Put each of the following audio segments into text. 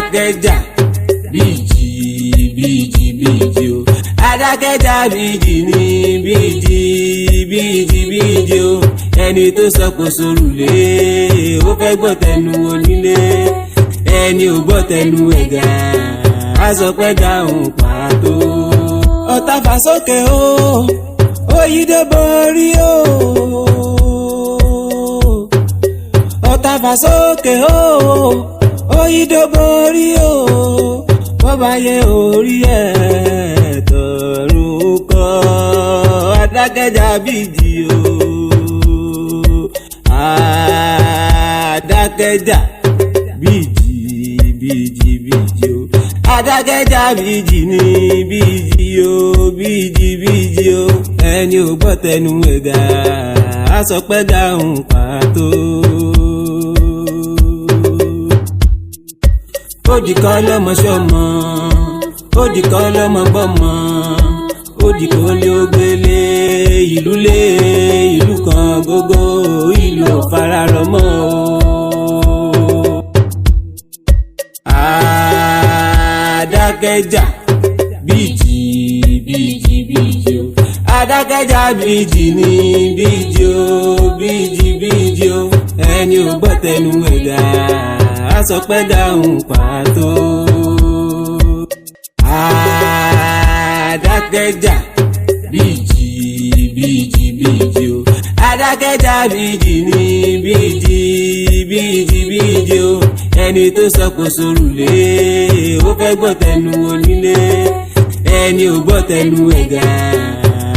Adákẹ́jà bíjì bíjì bíjì o. Adákẹ́jà bíjì ní bíjì bíjì bíjì o. Ẹni tó sọ kò sórùlé, ó fẹ́ gbọ́ tẹnu onílé. Ẹni ò gbọ́ tẹnu ẹ̀gà, á sọ pé dáhùn pàtó. Ọ̀tá fà sókè o, òyìnbó borí o. Ọ̀tá fà sókè o, òyìnbó borí o. Bọ́ba yẹ orí ẹ̀ tọ̀run kọ́, adákẹ́jà bíjì o. Adákẹ́jà bíjì bíjì bíjì o. Adákẹ́jà bíjì ní bíjì o, bíjì bíjì o. Ẹni ò gbọ́ tẹnu ẹ̀gà, á sọ pé dáhùn pàtó. Ó di kan lọ́mọ sọ́mọ, ó di kan lọ́mọ gbọ́mọ, ó di kó lé ó gbélé, ìlú lé ìlú kan gógó, ìlú ò fararọ mọ́ o. Adákẹ́jà bíjì bíjì bíjì o. Adákẹ́jà bíjì ní bíjì o, bíjì bíjì o. Ẹni ò gbọ́ tẹnu ẹ̀gà, á sọ pé dáhùn pàtó. Adákẹ́jà bíjì bíjì bíjì o. Adákẹ́jà bíjì ní bíjì bíjì bíjì o. Ẹni tó sọ kò sórùlé, ó fẹ́ gbọ́ tẹnu onílé. Ẹni ò gbọ́ tẹnu ẹ̀gà,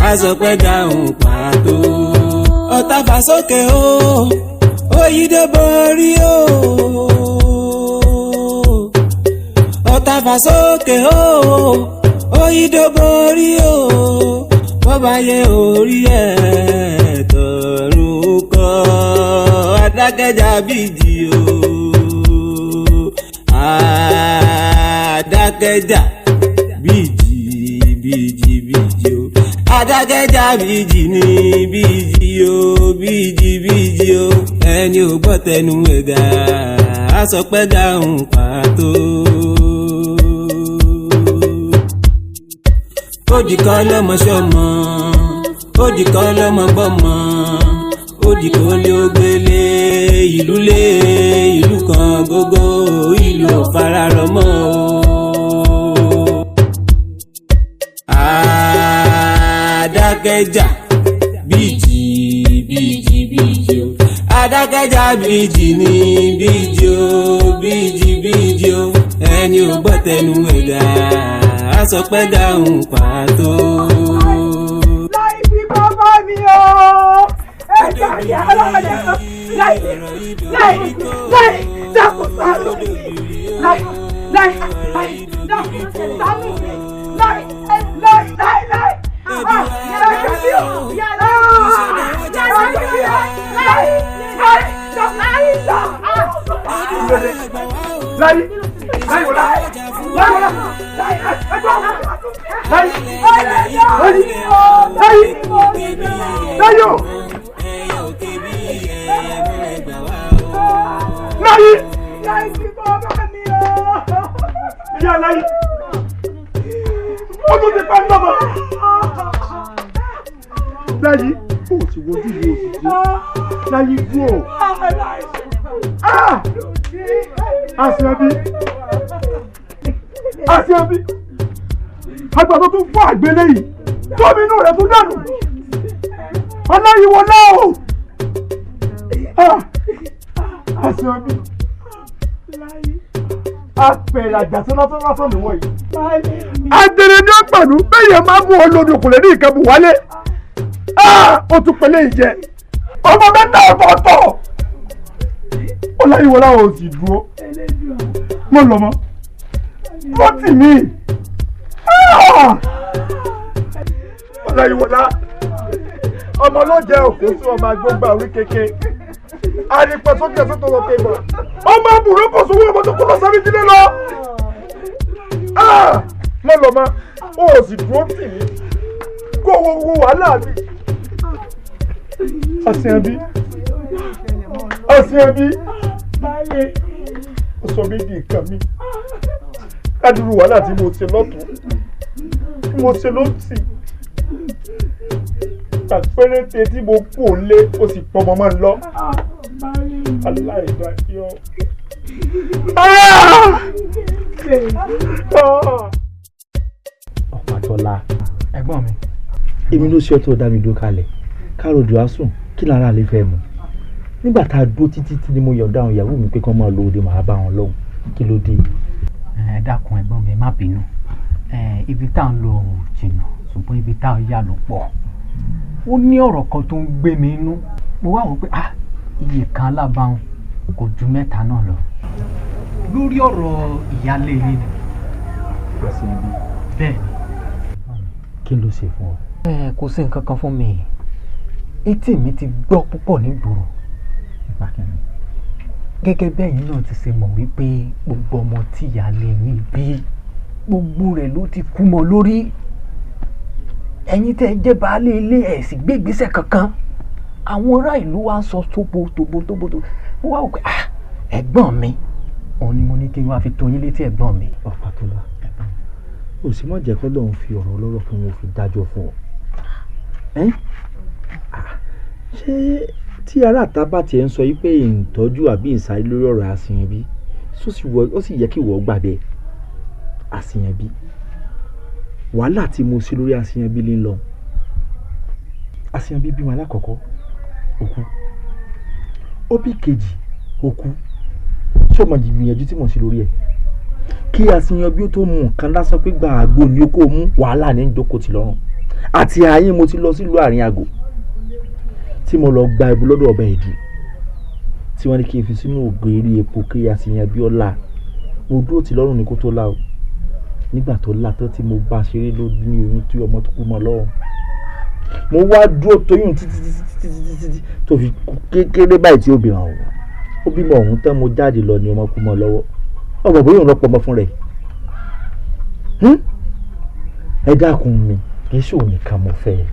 á sọ pé dáhùn pàtó. Ọ̀tá fà sókè o, òyìnbó borí o. Ọ̀tá fà sókè o, òyìnbó borí o. Bọ́ba yẹ orí ẹ̀ tọ̀run kọ́, adákẹ́jà bíjì o. Adákẹ́jà bíjì bíjì bíjì o. Adákẹ́jà bíjì ní bíjì o, bíjì bíjì o. Ẹni ò gbọ́ tẹnu ẹ̀gà, á sọ pé dáhùn pàtó. Ó di kan lọ́mọ sọ́mọ, ó di kan lọ́mọ gbọ́mọ, ó di kó lé ó gbélé, ìlú lé ìlú kan gógó, ìlú ò fararọ mọ́ o. Adákẹ́jà bíjì bíjì bíjì o. Adákẹ́jà bíjì ní bíjì o, bíjì bíjì o. Ẹni ò gbọ́ tẹnu ẹ̀gà, á sọ pé dáhùn pàtó. Láì fi bàbá mi o, ẹ̀ka ìyá rẹ̀, láì láì láì dákun ṣàánú mi, láì láì láì dákun ṣàánú mi, láì láì láì láì ẹ̀ka mi o, ẹ̀ka mi o, láì láì dákun láì láì wọlá láì wọlá láì láì láì láì o láì láì fi bàbá mi o. Ìyá láì ó tún ti pa ń lọ́mọ. Láyé ó ti wojú wo sì dé láyé kú o. Àṣẹbí àṣẹbí àgbà tó tún fún àgbélé yìí tómi inú rẹ̀ tún dànù ọláyíwọlá o. Àṣẹbí apẹ̀rẹ̀ àjàsọ́ lásán lásán nìwọ̀n yìí. Àgbèrè ni ó pẹ̀lú bẹ́ẹ̀ yẹn máa mú ọ lòdì kò lè ní ìkẹ́bù wálé. Ó tún pẹ̀lẹ́ ìjẹ ọmọ mẹ́ta ọ̀tọ̀ọ̀tọ̀ ọláyíwọlá ò sì dúró mọ́ lọ́mọ́ wọ́n tì mí. Ọláyíwọlá ọmọ ló jẹ òkú sí ọmọ agbóngbà orí kéke àrípẹ sókè sótò lókè mọ ọmọ àbúrò kò sówó ọmọ tó kó lọ sáré jílé lọ. Mọ́ lọ́mọ́ ó sì dúró tì mí kó wo wo wàhálà mi. Àṣẹbí àṣẹbí ó sọ mí di nǹkan mi. Ládùúrú wàhálà tí mo ṣe lọ́tún, tí mo ṣe lọ́tì. Àpẹẹrẹ tí mo kú òun lé, ó sì pọ̀ mọ́ máa ń lọ. Aláìdájọ́. Ọ̀pátọ́lá. Ẹ̀gbọ́n mi. Èmi ló ṣe ọtọ dá mi dúró kalẹ̀ káròdù asùn kí lára lè fẹ́ mu nígbà tá a dúró títí tí ni mo yọ̀ǹda àwọn ìyàwó mi pé kán máa lo òde màá bá wọn lọ́hùn kí ló dé. Ẹ dákun ẹ̀gbọ́n mi, má bínú. Ibi tá à ń lọ ò jìnnà, ṣùgbọ́n ibi tá à ń yà ló pọ̀. Ó ní ọ̀rọ̀ kan tó ń gbé mi inú. Mo wá wò pé iye kan alábàáhùn kò ju mẹ́ta náà lọ. Lórí ọ̀rọ̀ ìyáálé yín ni. Bẹ́ẹ̀ ni. Kí ló ṣe fún ọ? Kò sí nǹkan kan fún mi. Etí mi ti gbọ́ púpọ̀ nígboro. Gẹ́gẹ́ bẹ́yìn náà ti ṣe mọ̀ wípé gbogbo ọmọ tí ìyáálé yín bí gbogbo rẹ̀ ló ti kú mọ́ lórí. Ẹ̀yin tẹ́ ẹ jẹ́ baálé ilé ẹ̀ sì gbé ìgbésẹ̀ kankan. Àwọn ará ìlú wa ń sọ tóbo tóbo tóbo tó. Mo wá wò pé ẹ̀gbọ́n mi òun ni mo ní kí n wá fi tó yín létí ẹ̀gbọ́n mi. Ọ̀pátọ́lá, ò sì mọ̀ jẹ́ kọ́ lóun fi ọ̀rọ̀ ọlọ́rọ̀ fún wọn fi dájọ́ fún ọ. Ṣé tí ará àta bá tiẹ̀ ń sọ yìí pé ìtọ́jú àbí ìsáré lórí ọ̀rọ̀ àṣìyànbí, ó sì yẹ kí ìwọ gbà bẹ́ẹ̀ àṣìyànbí. Wàhálà tí mo ṣe lórí àṣìyànbí ní lọ. Àṣìyànbí bímọ alákọ̀ọ́kọ́, ó kú. Ó bí kejì, ó kú. Ṣé o mọ ìgbìyànjú tí mo ṣe lórí ẹ̀? Kí àṣìyànbí ó tó mú nǹkan lásán pé gba àgbo ni ó kó mú, wàhálà ní ìjókòó ti lọ́rùn. Àti àyín mo ti lọ sílùú àárín àgò tí mo lọ gba ibu lọ́dọ̀ ọba ìdù tí wọ́n ní kí n fi sínú ògiri epo kí àṣìyànbí ó là. Mo dúró ti lọ́rùn ní kó tó là o. Nígbà tó là tán tí mo bá ṣeré ló ní oyún tí ọmọ tó kú mọ́ lọ́rùn. Mo wá dúró toyún títí títí títí títí tó fi kékeré báyìí tí ó bímọ ọ̀hún. Ó bímọ ọ̀hún tán mo jáde lọ ni ọmọ kú mọ́ lọ́wọ́. Ọmọ bóyá òun lọ pọ̀ ọmọ fún rẹ̀. Ẹ dákun mi, kì í ṣòwò nìkan mo fẹ́ ẹ.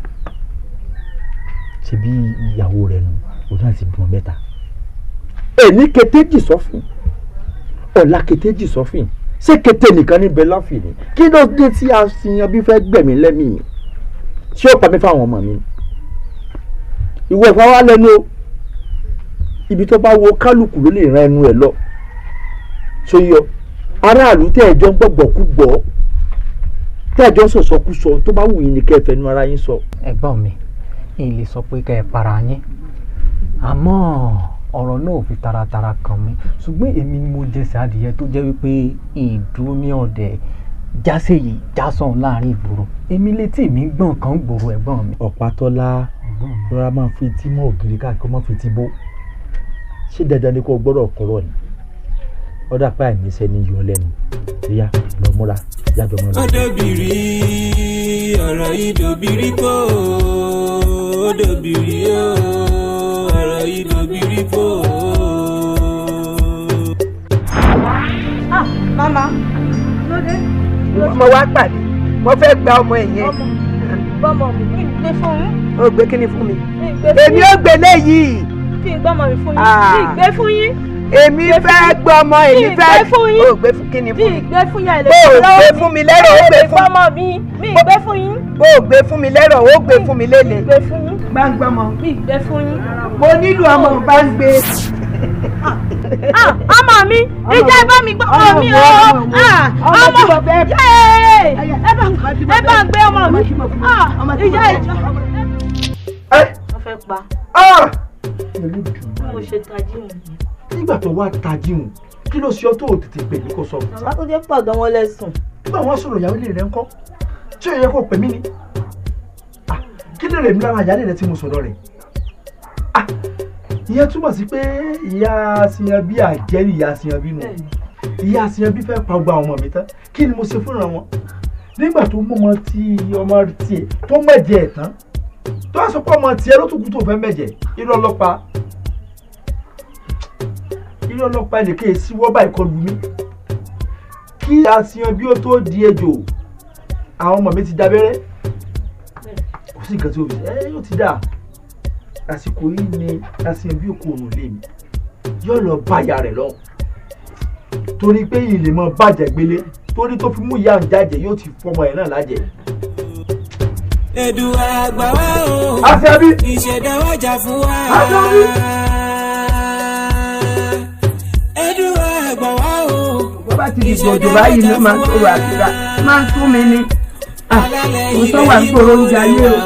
Ṣe bí ìyàwó rẹ̀ nù, òun náà ti bímọ mẹ́ta. Èní kété jì sọ́fìn, ọ̀la kété jì sọ́fìn, ṣé kété nìkan níbẹ̀ láfìn ni? Kí ló dé tí àṣìyànbí fẹ́ gbẹ̀mí lẹ́mìí mi? Ṣé ó pa mí fáwọn ọmọ mi? Ìwọ ìfà wá lẹ́nu o. Ibi tó bá wo kálukú ló lè ran ẹnu ẹ̀ lọ. Ṣé yọ? Aráàlú tẹ́ ẹjọ́ ń gbọ́gbọ́ kú gbọ́, tẹ́ ẹjọ́ ń sọ̀sọ́ kú sọ, tó bá wù yín ni kẹ́ ẹ fẹnu ara yín sọ. Ẹ̀gbọ́n mi, n lè sọ pé kẹ́ ẹ para yín, àmọ́ ọ̀rọ̀ náà ò fi taratara kàn mí. Ṣùgbọ́n èmi ni mo jẹsẹ̀ adìyẹ tó jẹ́ wípé ìdúró ní ọ̀dẹ̀ jásẹ̀ yìí jásán láàrin ìgboro. Èmi létí mi ń gbọ̀n kan gbòòrò ẹ̀gbọ́n mi. Ọ̀pátọ́lá, rọra máa fi etí mọ́ ògiri káàkiri, máa fi etí bó. Ṣé dandan ni kò gbọ́dọ̀ kọ̀rọ̀ ni? Ọ̀dà pé àìníṣẹ́ ni yọ lẹ́nu. Ríyá lọ múra, yájọ mọ́ lọ. Ó dòbìrí ọ̀rọ̀ yìí dòbìrí kó. Ó dòbìrí ọ̀rọ̀ yìí dòbìrí kó. Mama, lóde. Mo wá pàdé, mo fẹ́ gba ọmọ ẹ̀ yẹn. Gbọ́mọ mi, kí n gbé fún yín. O gbé kíni fún mi? Mi gbé fún Èmi yín. ò gbé léyìí. Kí n gbọ́mọ mi fún yín. Mi gbé fún yín. Èmi fẹ́ gbọ́mọ, èmi Mi fẹ́. gbé fún yín. O gbé fún kíni fún mi? Mi gbé fún yín. Bó o gbé fún mi lẹ́rọ̀, o gbé fún. Gbọ́mọ mi, mi gbé fún yín. Bó o gbé fún mi lẹ́rọ̀, o gbé fún mi lélẹ̀. Mi gbé fún yín. Bá ń gbọ́mọ. Mi gbé fún yín. Mo nílò ọmọ bá ń gbé. Ọmọ mi, ìjà ẹ bá mi gbọ́ ọmọ mi o. Ọmọ tí mo fẹ́. Yéé! Ẹ bá ń gbé ọmọ mi. Ìjà ìjọ. Wọ́n fẹ́ pa. Mo ṣe tají mi. Nígbà tó wá tají hùn, kí ló ṣe ọ́ tó o tètè pè mí kó sọ? Bàbá tó jẹ́ pàdán wọn lẹ́sùn. Nígbà wọn sọ̀rọ̀ ìyàwó ilé rẹ̀ ń kọ́, ṣé ó yẹ kó pè mí ni? Kí lè rè mí lára ìyáálé rẹ̀ tí mo sọ̀rọ̀ rẹ̀? Ìyẹn túmọ̀ sí pé ìyá Àṣìyànbí àjẹ́ ni ìyá Àṣìyànbí nù. Ìyá Àṣìyànbí fẹ́ pa gbogbo àwọn ọmọ mi tán. Kí ni mo ṣe fúnra wọn? Nígbà tó mú ọmọ tí ọmọ tiẹ̀ tó mẹ̀jẹ̀ ẹ̀ tán, tó wá sọ pé ọmọ tiẹ̀ ló tún kú tó fẹ́ mẹ̀jẹ̀, irọ́ ọlọ́pàá. Irọ́ ọlọ́pàá lè kéè sí wọ́ báyìí kọlù mí. Kí Àṣìyànbí ó tó di ejò, àwọn ọmọ mi ti dábẹ́rẹ́. Kò sí nǹkan tí ó fi ṣe, ẹ yóò ti dà. Àsìkò yìí ni Àṣìyànbí òkú òun lé mi. Yóò lọ bá ìyá rẹ̀ lọ. Torí pé yìí lè mọ bàjẹ́ gbélé. Torí tó fi mú ìyá òun jáde yóò ti fọmọ ẹ̀ náà lájẹ. Èdùà gbà wá o. Àṣàbí. Ìṣẹ̀dá wa jà fún wa. Àṣàbí. Èdùà gbà wá o. Bó bá ti di gbòdò báyìí ló máa ń tó àdúrà máa ń tún mi ni. Mo sọ wà ní gbòòrò oúnjẹ ayé o.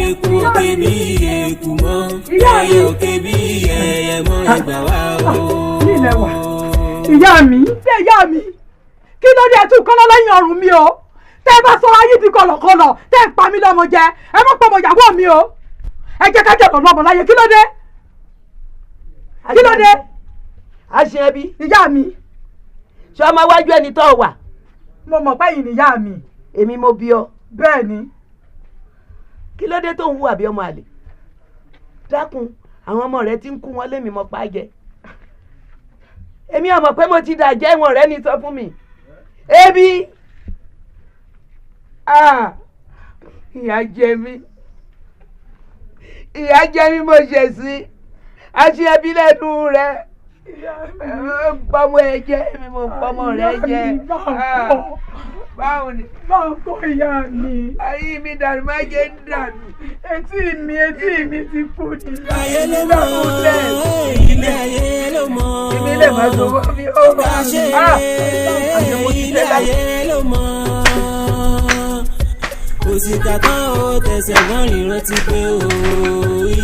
Eku òkè bí eku mọ́, ẹyẹ òkè bí ẹyẹ mọ́, ẹgbà wá o. Nílẹ̀ wà, ìyá mi, ṣé ìyá mi? Kí ló dé ẹ tún kọ́lọ́ lẹ́yìn ọrùn mi o? Tẹ́ ẹ bá sọ ayé di kọ̀lọ̀kọ̀lọ̀, tẹ́ ẹ pa mí lọ́mọ jẹ, ẹ má pọmọ ìyàwó mi o. Ẹ jẹ́ ká jẹ̀bọ̀ lọ́mọ láyé, kí ló dé? Kí ló dé? Àṣẹbí. Ìyá mi. Ṣé ọmọ iwájú ẹni tó wà? Mo mọ̀ pé yìí nìyá mi. Èmi mo bí ọ. Bẹ́ẹ̀ ni. Kí ló dé tó ń hùwà bí ọmọ àlè? Dákun, àwọn ọmọ rẹ ti ń kú wọn lémi mọ pa jẹ. Èmi ò mọ̀ pé mo ti dàjẹ́ ìwọ̀n rẹ ní sọ fún mi. Ebi! Ìyà jẹ mí. Ìyà jẹ mí mo ṣẹ̀ sí. Àṣẹbí lẹ́nu rẹ. Pọmọ ẹ jẹ, èmi mo pọmọ rẹ jẹ. Báwo ni? Báwo kọ́ ìyá mi? Ayé mi dànù, má jẹ́ ń dànù. Etí mi ti kú ni. Ayé ló mọ̀, ilé ayé ló mọ̀. Èmi lè má sọ fún mi ó. Ṣe ilé ayé ló mọ̀. Kò sì kàkán ó tẹsẹ̀ wọ́n rìn rántí pé ó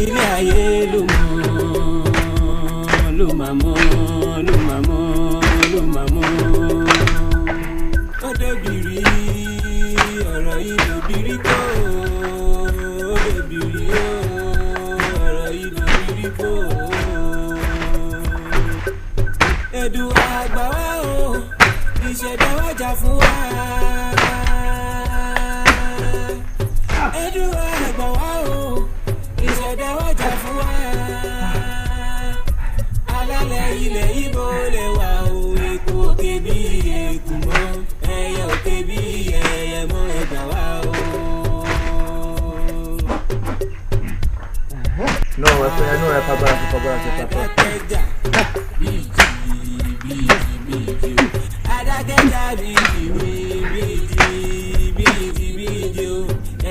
ilé ayé ló mọ̀. Ló máa mọ̀, ló máa mọ̀, ló máa mọ̀. Ó dòbìrí, ọ̀rọ̀ yìí dòbìrí kò. Ó dòbìrí ó, ọ̀rọ̀ yìí dòbìrí kò. Èdùà gbà wá o, ìṣẹ̀dá wa jà fún wa. Èdùà gbà wá o, ìṣẹ̀dá wa jà fún wa. Alálẹ̀ ilẹ̀ ibo lè wà o, eku òkè bí eku mọ́, ẹyẹ òkè bí ẹyẹ mọ́, ẹgbà wá o. No, ẹnu ẹ fagbára sí fagbára sí fagbára. Adákẹ́jà bíjì bíjì bíjì o. Adákẹ́jà bíjì bíjì bíjì bíjì o.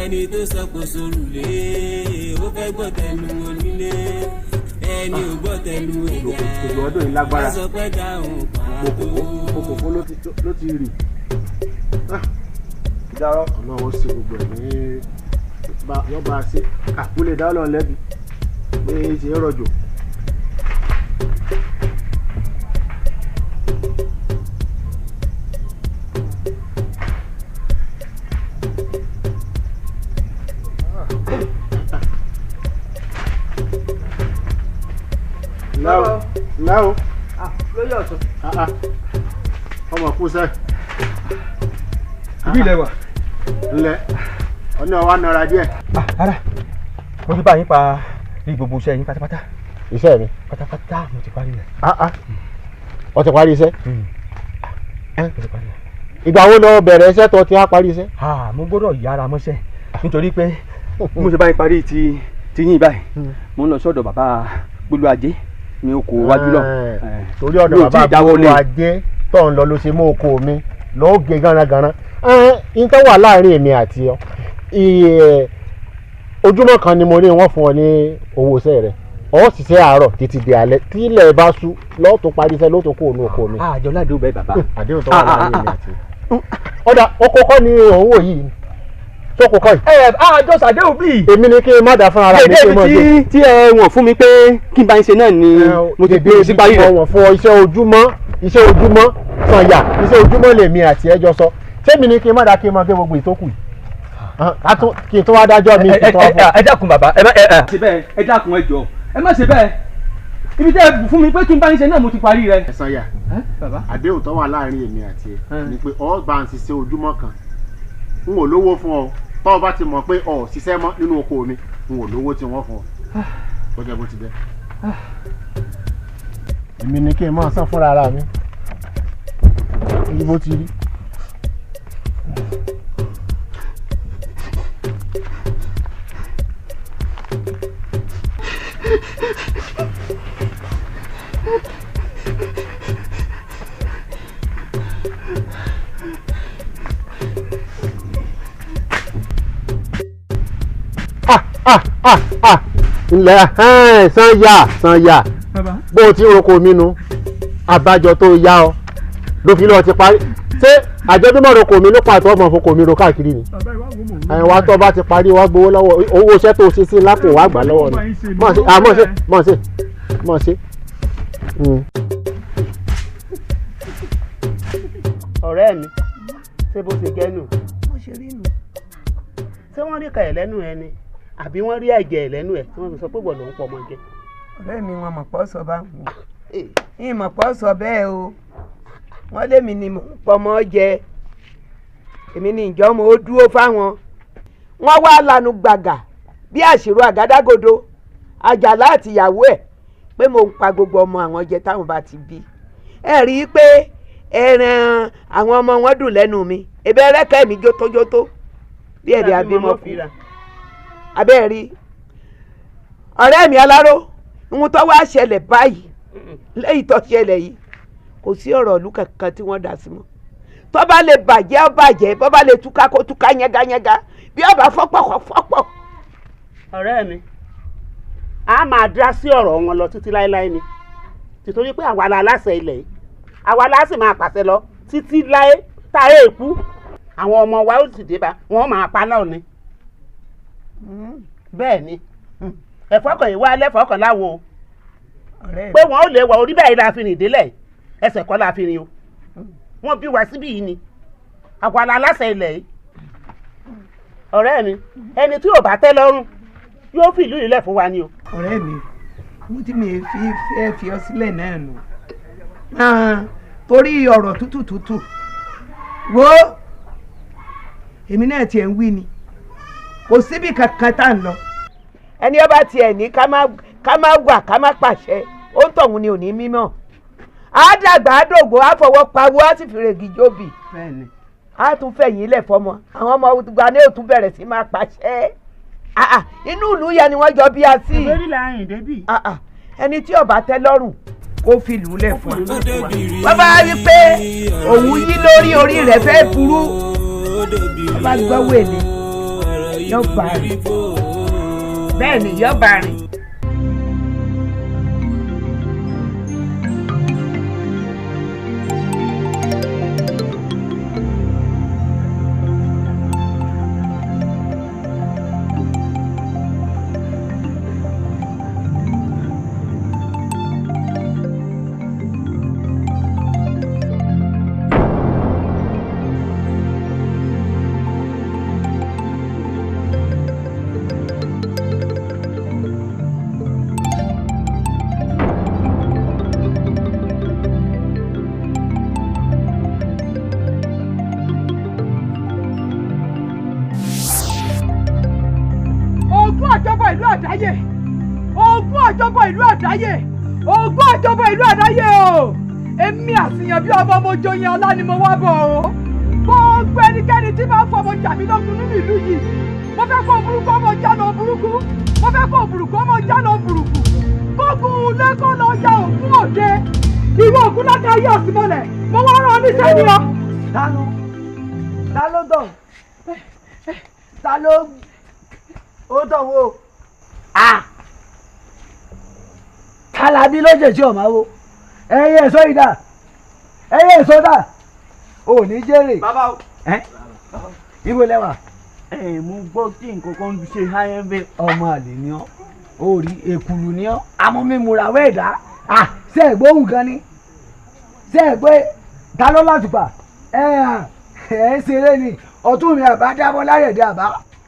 Ẹni tó sọ kò sórùlé, ó fẹ́ gbọ́ tẹnu onílé. Ẹni ò gbọ́ tẹnu ẹ̀yà. Òjò ọdún yìí lágbára. Sọ pé dáhùn pàtó. Kòkòkò ló ti rì. Ìdárọ̀. Ọlọ́run ṣe gbogbo ẹ̀ ní yọba ṣe àkúlẹ̀ dá Ọlọ́run lẹ́bi pé ṣe é rọ̀jò. Láwo. Lóyè ọ̀tún. Ọmọ kú sẹ́. Ibi ilẹ̀ wà. Ńlẹ̀, ọ̀nà wa nara díẹ̀. Rárá, mo ti bá yín pa rí gbogbo iṣẹ́ yín pátápátá. Iṣẹ́ mi. Pátápátá mo ti parí rẹ̀. Ó ti parí iṣẹ́. Mo ti parí rẹ̀. Ìgbà wo lọ bẹ̀rẹ̀ iṣẹ́ tó ti á parí iṣẹ́? Mo gbọ́dọ̀ yára mọ́ṣẹ́ nítorí pé bí mo ṣe bá yín parí ti yín báyìí, mo ń lọ sọ́dọ̀ bàbá Gbólúajé ní oko wájú lọ. Torí ọ̀dọ̀ bàbá Gbólúajé tó ń lọ ló ṣe mú oko mi lọ́ọ́ gé gánran-gánran. N tó wà láàrin èmi àti ọ, ojúmọ́ kan ni mo ní wọ́n fún ọ ní owó iṣẹ́ rẹ̀. Ọ ṣiṣẹ́ àárọ̀ títí di alẹ́ tí ilẹ̀ bá ṣú lọ́ọ́ tó parí iṣẹ́ lọ́ọ́ tó kó òun oko mi. Àjọ ládùúgbò bẹ́ẹ̀ bàbá. Àdéhùn tó wà láàrin èmi àti ọ. Ọ̀dà oko kọ́ ni òun wò yìí tó kò kọ́ yìí. Ẹ àjọ sàdéhùn bíi. Èmi ni kí n má dà fún ara mi kí n mọ̀ dé. Tí ẹ wọ̀n fún mi pé kí n bá ń ṣe náà ni mo ti gbé sí parí rẹ̀. Wọ̀n fún ọ iṣẹ́ ojúmọ́ iṣẹ́ ojúmọ́ sànyà iṣẹ́ ojúmọ́ lèmi àti ẹjọ́ sọ. Sẹ́mi ni kí n má dà kí n máa gé gbogbo ìtókù yìí. Kí n tó wá dájọ́ mi kí n tó wá fún ọ. Ẹ dákun bàbá ẹ má ṣe bẹ́ẹ̀, ẹ dákun ẹ jọ̀ọ́ ẹ má ṣe bẹ́ẹ̀. Ibi tẹ́ ẹ bù fún mi pé kí n bá ń ṣe náà mo ti parí rẹ̀. Ẹ sànyà, àdéhùn tó wà láàrin èmi àti ẹ ni pé ọ bá ń ṣiṣẹ́ ojúmọ́ kan. N ò lówó fún ọ. Tọ́ ọ bá ti mọ̀ pé ọ ṣiṣẹ́ mọ́ nínú oko mi, n ò lówó tí wọ́n fún ọ. Ó jẹ́ bó ti jẹ́. Èmi ni kí n máa san fúnra ara mi. Ní bó ti rí. Ah ah ah, ilẹ̀ sanya sanya, bó o ti ń roko mi nu, àbájọ tó yá ọ ló fi lọ́ọ́ ti parí. Ṣé àjọdúnmọ̀ roko mi ló pàtó ọmọ foko mi ro káàkiri ni? Ẹ̀ wá tó bá ti parí, wá gbowó lọ́wọ́ owó iṣẹ́ tó ṣe sí lápò, wá gbà lọ́wọ́ ni. Mọ̀ ṣe, mọ̀ ṣe, mọ̀ ṣe, mọ̀ ṣe. Ọ̀rẹ́ mi, ṣé bó ṣe jẹ́ nù? Bó ṣe rí nù. Ṣé wọ́n rí kàyẹ̀ lẹ́nu ẹ ni, àbí wọ́n rí ẹ̀jẹ̀ ẹ̀ lẹ́nu ẹ̀ tí wọ́n fi sọ pé wọ́n ló ń pọ̀ ọmọ jẹ? Ọ̀rẹ́ mi, wọn mọ̀ pọ̀ sọ bá wù ú mọ̀ pọ̀ sọ bẹ́ẹ̀ o. Wọ́n lémi ni mò ń pọ̀ mọ́ jẹ, èmi ni ìjọ mo ó dúró fáwọn. Wọ́n wá lanu gbàgà bí àṣírò àgádágodo Àjàlá àtìyàwó ẹ̀ pé mo ń pa gbogbo ọmọ àwọn jẹ táwọn bá ti bí. Ẹ rí i pé ẹran àwọn ọmọ wọn dùn lẹ́nu mi, ebi ẹrẹ́kẹ́ mi jótójótó bí ẹ̀dẹ̀ abímọ kú abẹ́ rí. Ọ̀rẹ́ mi aláró, ohun tó wá ṣẹlẹ̀ báyìí, lẹ́yìn tó ṣẹlẹ̀ yìí, kò sí ọ̀rọ̀ ìlú kankan tí wọ́n dá sí mọ́. Tó bá lè bàjẹ́, ó bàjẹ́. Bó bá lè túká, kó túká yángayánga. Bí ó bá fọ́pọ̀, kó fọ́pọ̀. Ọ̀rẹ́ mi, a máa dá sí ọ̀rọ̀ wọn lọ títí láéláé ni, tìtorí pé àwa la aláṣẹ ilẹ̀ yìí, àwa la sì máa pàṣẹ lọ títí láé tá a yẹ kú. Àwọn ọmọ wa ó sì dé bá wọn máa pa náà ni. Bẹ́ẹ̀ ni, ẹ̀fọ́ kan yìí wá lẹ́fọ̀ọ́ kan láwo pé wọn ò lè wọ orí báyìí la fi rìn délẹ̀, ẹsẹ̀ kọ́ la fi rìn o. Wọ́n bí wa síbí yìí ni, àwa la aláṣẹ ilẹ̀ yìí. Ọ̀rẹ́ mi, ẹni tí ò bá tẹ́ lọ́rùn yóò fi ìlú yìí lẹ̀ fún wa ni o. Ọ̀rẹ́ mi, mo ti mi fi fẹ́ fi ọ sílẹ̀ náà nù torí ọ̀rọ̀ tútù tútù wo èmi náà tiẹ̀ ń wí ni, kò síbi kankan tá à ń lọ. Ẹni ọba tiẹ̀ ní ká má wà, ká má pàṣẹ, ó ń tọ̀hún ni ò ní mímọ́. Á dàgbà, á dògbò, á fọwọ́ pawó, á sì fìrègì jóbi, á tún fẹ̀yìn lẹ̀ fọmọ. Àwọn ọmọ gba ní òtún bẹ̀rẹ̀ sí máa pàṣẹ. Inú ìlú yẹn ni wọ́n jọ bí a sí. Ìbéèrè là ń rìn débì. Ẹni tí ó bá tẹ́ lọ́rùn, kó fi lù ú lẹ̀ fún wa. Wọ́n bá rí pé òun yí lórí, orí rẹ̀ fẹ́ burú, wọ́n bá gbọ́ wèlé, yóò bá rìn. Bẹ́ẹ̀ ni, yóò bá rìn. Ogún àjọbọ ìlú àdáyé, ogún àjọbọ ìlú àdáyé, ogún àjọbọ ìlú àdáyé o! Èmi àṣìyàn bí ọmọ mo joyin ọlá ni mo wá bọ̀ o. Gbogbo ẹnikẹ́ni tí máa ń fọmọ jà mí lógun nínú ìlú yìí, mo fẹ́ kó burúkú ọmọ jáná burúkú, mo fẹ́ kó burúkú ọmọ jáná burúkú, kógun lẹ́kọ́ lọ ya ògún òde ìwọ ògún láti ayé ọ̀sìnmọ́lẹ̀. Mo wá rán ọ níṣẹ́ ni ọ. Ta ló, ta ló dàn, ta ló ó tọ̀ wo Kálábí ló jẹ̀sí ọ̀ma wo ẹyẹ ẹ̀sọ́ ìdá, ẹyẹ ẹ̀sọ́ dà ò ní jèrè. Bàbá o. Ẹ ibo lẹwà. Ẹ mo gbọ́ kí nǹkan kan ṣe háyẹ́ bẹ́ẹ̀. Ọmọ àlè ni ọ, ó rí èkùlù ni ọ, amúmímúra wẹ́ẹ̀dá. Ṣé ẹ gbóhùn kan ni? Ṣé ẹ gbé ta ló látùpà? Ẹ ẹ ṣeré ni. Ọtún mi àbá dábọ́ lálẹ́ dé àbá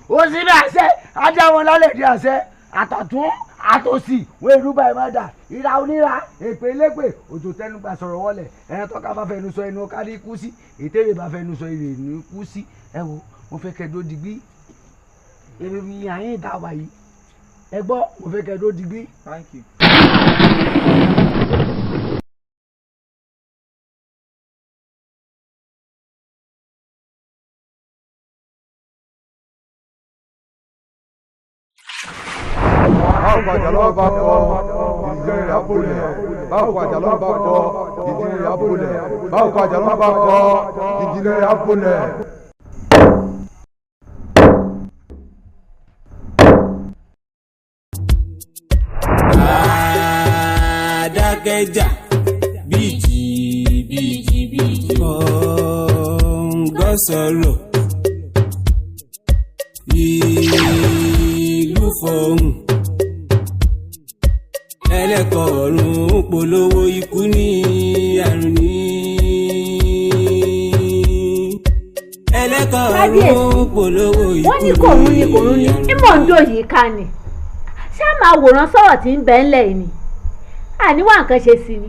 ó sì bí àṣẹ adáwọn lálẹ́ dé àṣẹ àtọ̀tún àtòsì wọ́n èrú báyìí má dà ìra oníra èpè lépè òjò tẹnugbà sọ̀rọ̀ wọlé. Ẹran tọ́ka bá fẹnu sọ ẹnu kárí kú sí, ètèrè bá fẹnu sọ èrè ní kú sí. Ẹ wo, mo fẹ́ kẹ́ dó digbí èrè mi àyín ìta wà yìí. Ẹ gbọ́, mo fẹ́ kẹ́ dó digbí. Thank you. Báwo kọ àjàlọ́ bá kọ ìdílé rẹ̀ abúlẹ̀? Báwo kọ àjàlọ́ bá kọ ìdílé rẹ̀ abúlẹ̀? Báwo kọ àjàlọ́ bá kọ ìdílé rẹ̀ abúlẹ̀? Adákẹ́jà bíjì bíjì bíjì. Kọ̀ǹgọ́ sọ̀rọ̀ ìlú fọ̀hún. Ẹlẹ́kọ̀ọ́ ọ̀run ń polówó ikú ní àrùn ní. Ẹlẹ́kọ̀ọ́ ọ̀run ń polówó ikú ní. Wọ́n ní kò rún ni kò rún ni ìmọ̀ ń dò yìí ká ni ṣá máa wòran sọ̀rọ̀ tí ń bẹ ńlẹ̀ yìí ni àní wá nǹkan ṣe sí ni.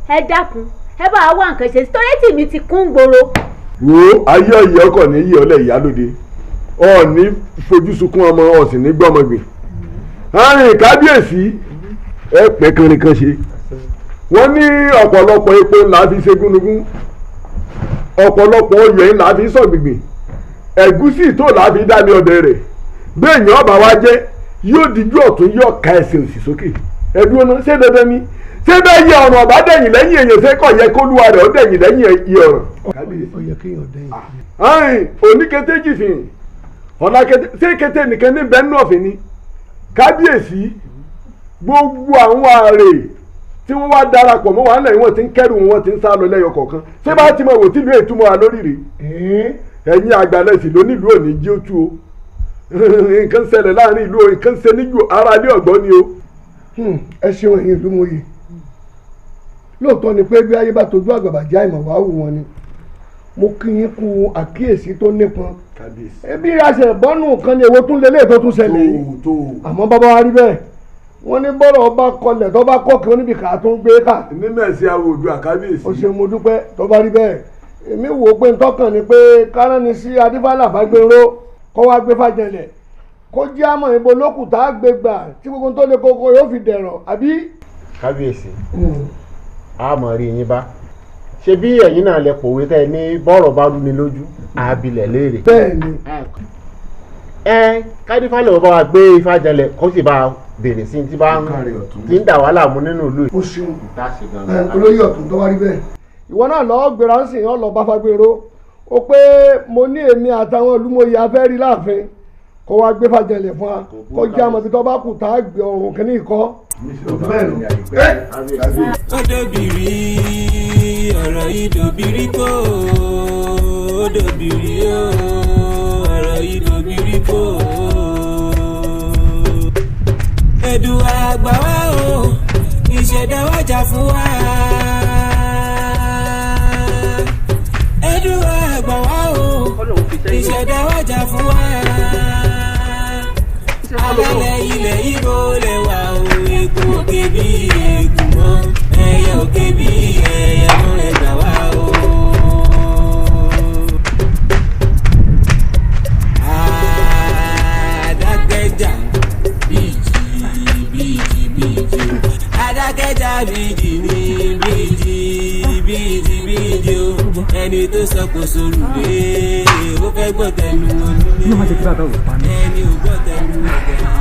Ẹ dákun, ẹ bá wa wá nǹkan ṣe sí torí tìmí ti kún gbòòrò. Wo ayé ọ̀yẹ́ ọkọ̀ ní yí ọlẹ́ ìyálóde, ọ̀ọ́ni fojú sunkún ọmọ, ọ̀sìn ní gbọ́mọgbìn. Àrùn kábíyèsí, ẹ pẹ́ kẹrin kan ṣe. Wọ́n ní ọ̀pọ̀lọpọ̀ epo ńlá fi ṣe gúnugún, ọ̀pọ̀lọpọ̀ oyè ńlá fi sọ̀gbìngbìn, ẹ̀gúsí tó là fi dá ní ọdẹ rẹ̀. Béèyàn ọba wa jẹ́ yóò dijú ọ̀tún yóò ka ẹsẹ̀ òsì sókè. Ẹ̀dùn ọ̀nà ṣé dandan ni? Ṣé bẹ́ẹ̀ yẹ ọ̀ràn ọ̀bá dẹ̀yìn lẹ́yìn èèyàn, ṣé kò yẹ kólúwa rẹ̀ ó dẹ̀yìn lẹ́yìn iye ọ̀ràn? Ayin oníkété jìfìn ọ̀la kété, ṣé kété nìkan ní bẹ́ẹ̀ nọ́ọ̀fìn ni? Kábíyèsí, gbogbo àwọn ààrẹ tí wọ́n wá darapọ̀ mọ́ wàhálà yìí, wọ́n ti ń kẹ́rù wọn, ti ń sá lọ lẹ́yọ kọ̀ọ̀kan. Ṣé bá ti mọ̀ wò tìlú ètúmọ̀ wa lórí rè? Ẹ̀yin àgbàlẹ̀ sì lónílùú òní jí ó tú o. Nǹkan ṣẹlẹ̀ láàrin ìlú o, nǹkan ṣe níjù ara ilé ọ̀gbọ́n ni o. Ẹ ṣeun ẹ̀yin ìlú mòye. Lóòótọ́ ni pé bí ayé bá tojú àgbàbà jẹ́ àìmọ̀ wá wù wọn ni. Mo kí yín kú àkíyèsí tó nípọn. Ebi àṣẹ bọ́nù kan ní èwo tún lélẹ̀ tó tún ṣẹlẹ̀ yìí. Àmọ́ bàbá wa rí bẹ́ẹ̀, wọ́n ní bọ́rọ̀ ọba kọlẹ̀ tó bá kọ́ kí wọ́n níbi kà á tún gbé kà. Nínú ẹ̀sìn àwọn Oòduà kábíyèsí. O ṣeun, mo dúpẹ́. Tó bá rí bẹ́ẹ̀, èmi wò ó pé ntọ́kàn ni pé kárán sí adífálà Fágbénró kó wá gbé fàjẹlẹ̀, kó jẹ́ àmọ́ ìbò lókùtà gbé gbà tí gbogbo tó lè koko yóò fi dẹ̀rọ̀ àbí. Kábíyèsí, a mọ̀ rí yín bá ṣe bí ẹ̀yin náà lẹ pòwe tẹ́ ẹ ní bọ́rọ̀ bá rú ni lójú àbílẹ̀ léèrè. Bẹ́ẹ̀ni. Ẹ kádífálẹ̀ ò bá wa gbé ifá jẹlẹ̀ kó sì bá a bèrè sí ti bá ń dà wá láàmú nínú ìlú yìí. O ṣeun olóyè ọ̀tún, tó bá rí bẹ́ẹ̀, ìwọ náà lọ́ọ́ gbéra ń sìn ọ́ lọ bá Fágbénró ó pé mo ní èmi àtàwọn olúmọ̀yé afẹ́ rí láàfin, kó wá gbé fàjẹlẹ̀ fún wa, kó jẹ́ àmọ́ ibi tó bá kù tá a gbé ọ̀run kìíní kọ́. Ó dòbìrí ọ̀rọ̀ yìí dòbìrí kó, ó dòbìrí ọ̀rọ̀ yìí dòbìrí kó. Èdùà gbà wá o, ìṣẹ̀dá wa jà fún wa. Èdùà gbà wá o, ìṣẹ̀dá wa jà fún wa. Alálẹ̀ ilẹ̀ Ìgbò lè wà o, eku òkè bí eku mọ́, ẹyẹ òkè bí ẹyẹ mọ́, ẹ gbà wá o. Adákẹ́jà bíjì bíjì bíjì o, adákẹ́jà bíjì ní bíjì bíjì bíjì o, ẹni tó sọ kò sórùlé ó fẹ́ gbọ́ tẹnu onílé, ẹni ò gbọ́ tẹnu ọ̀gá.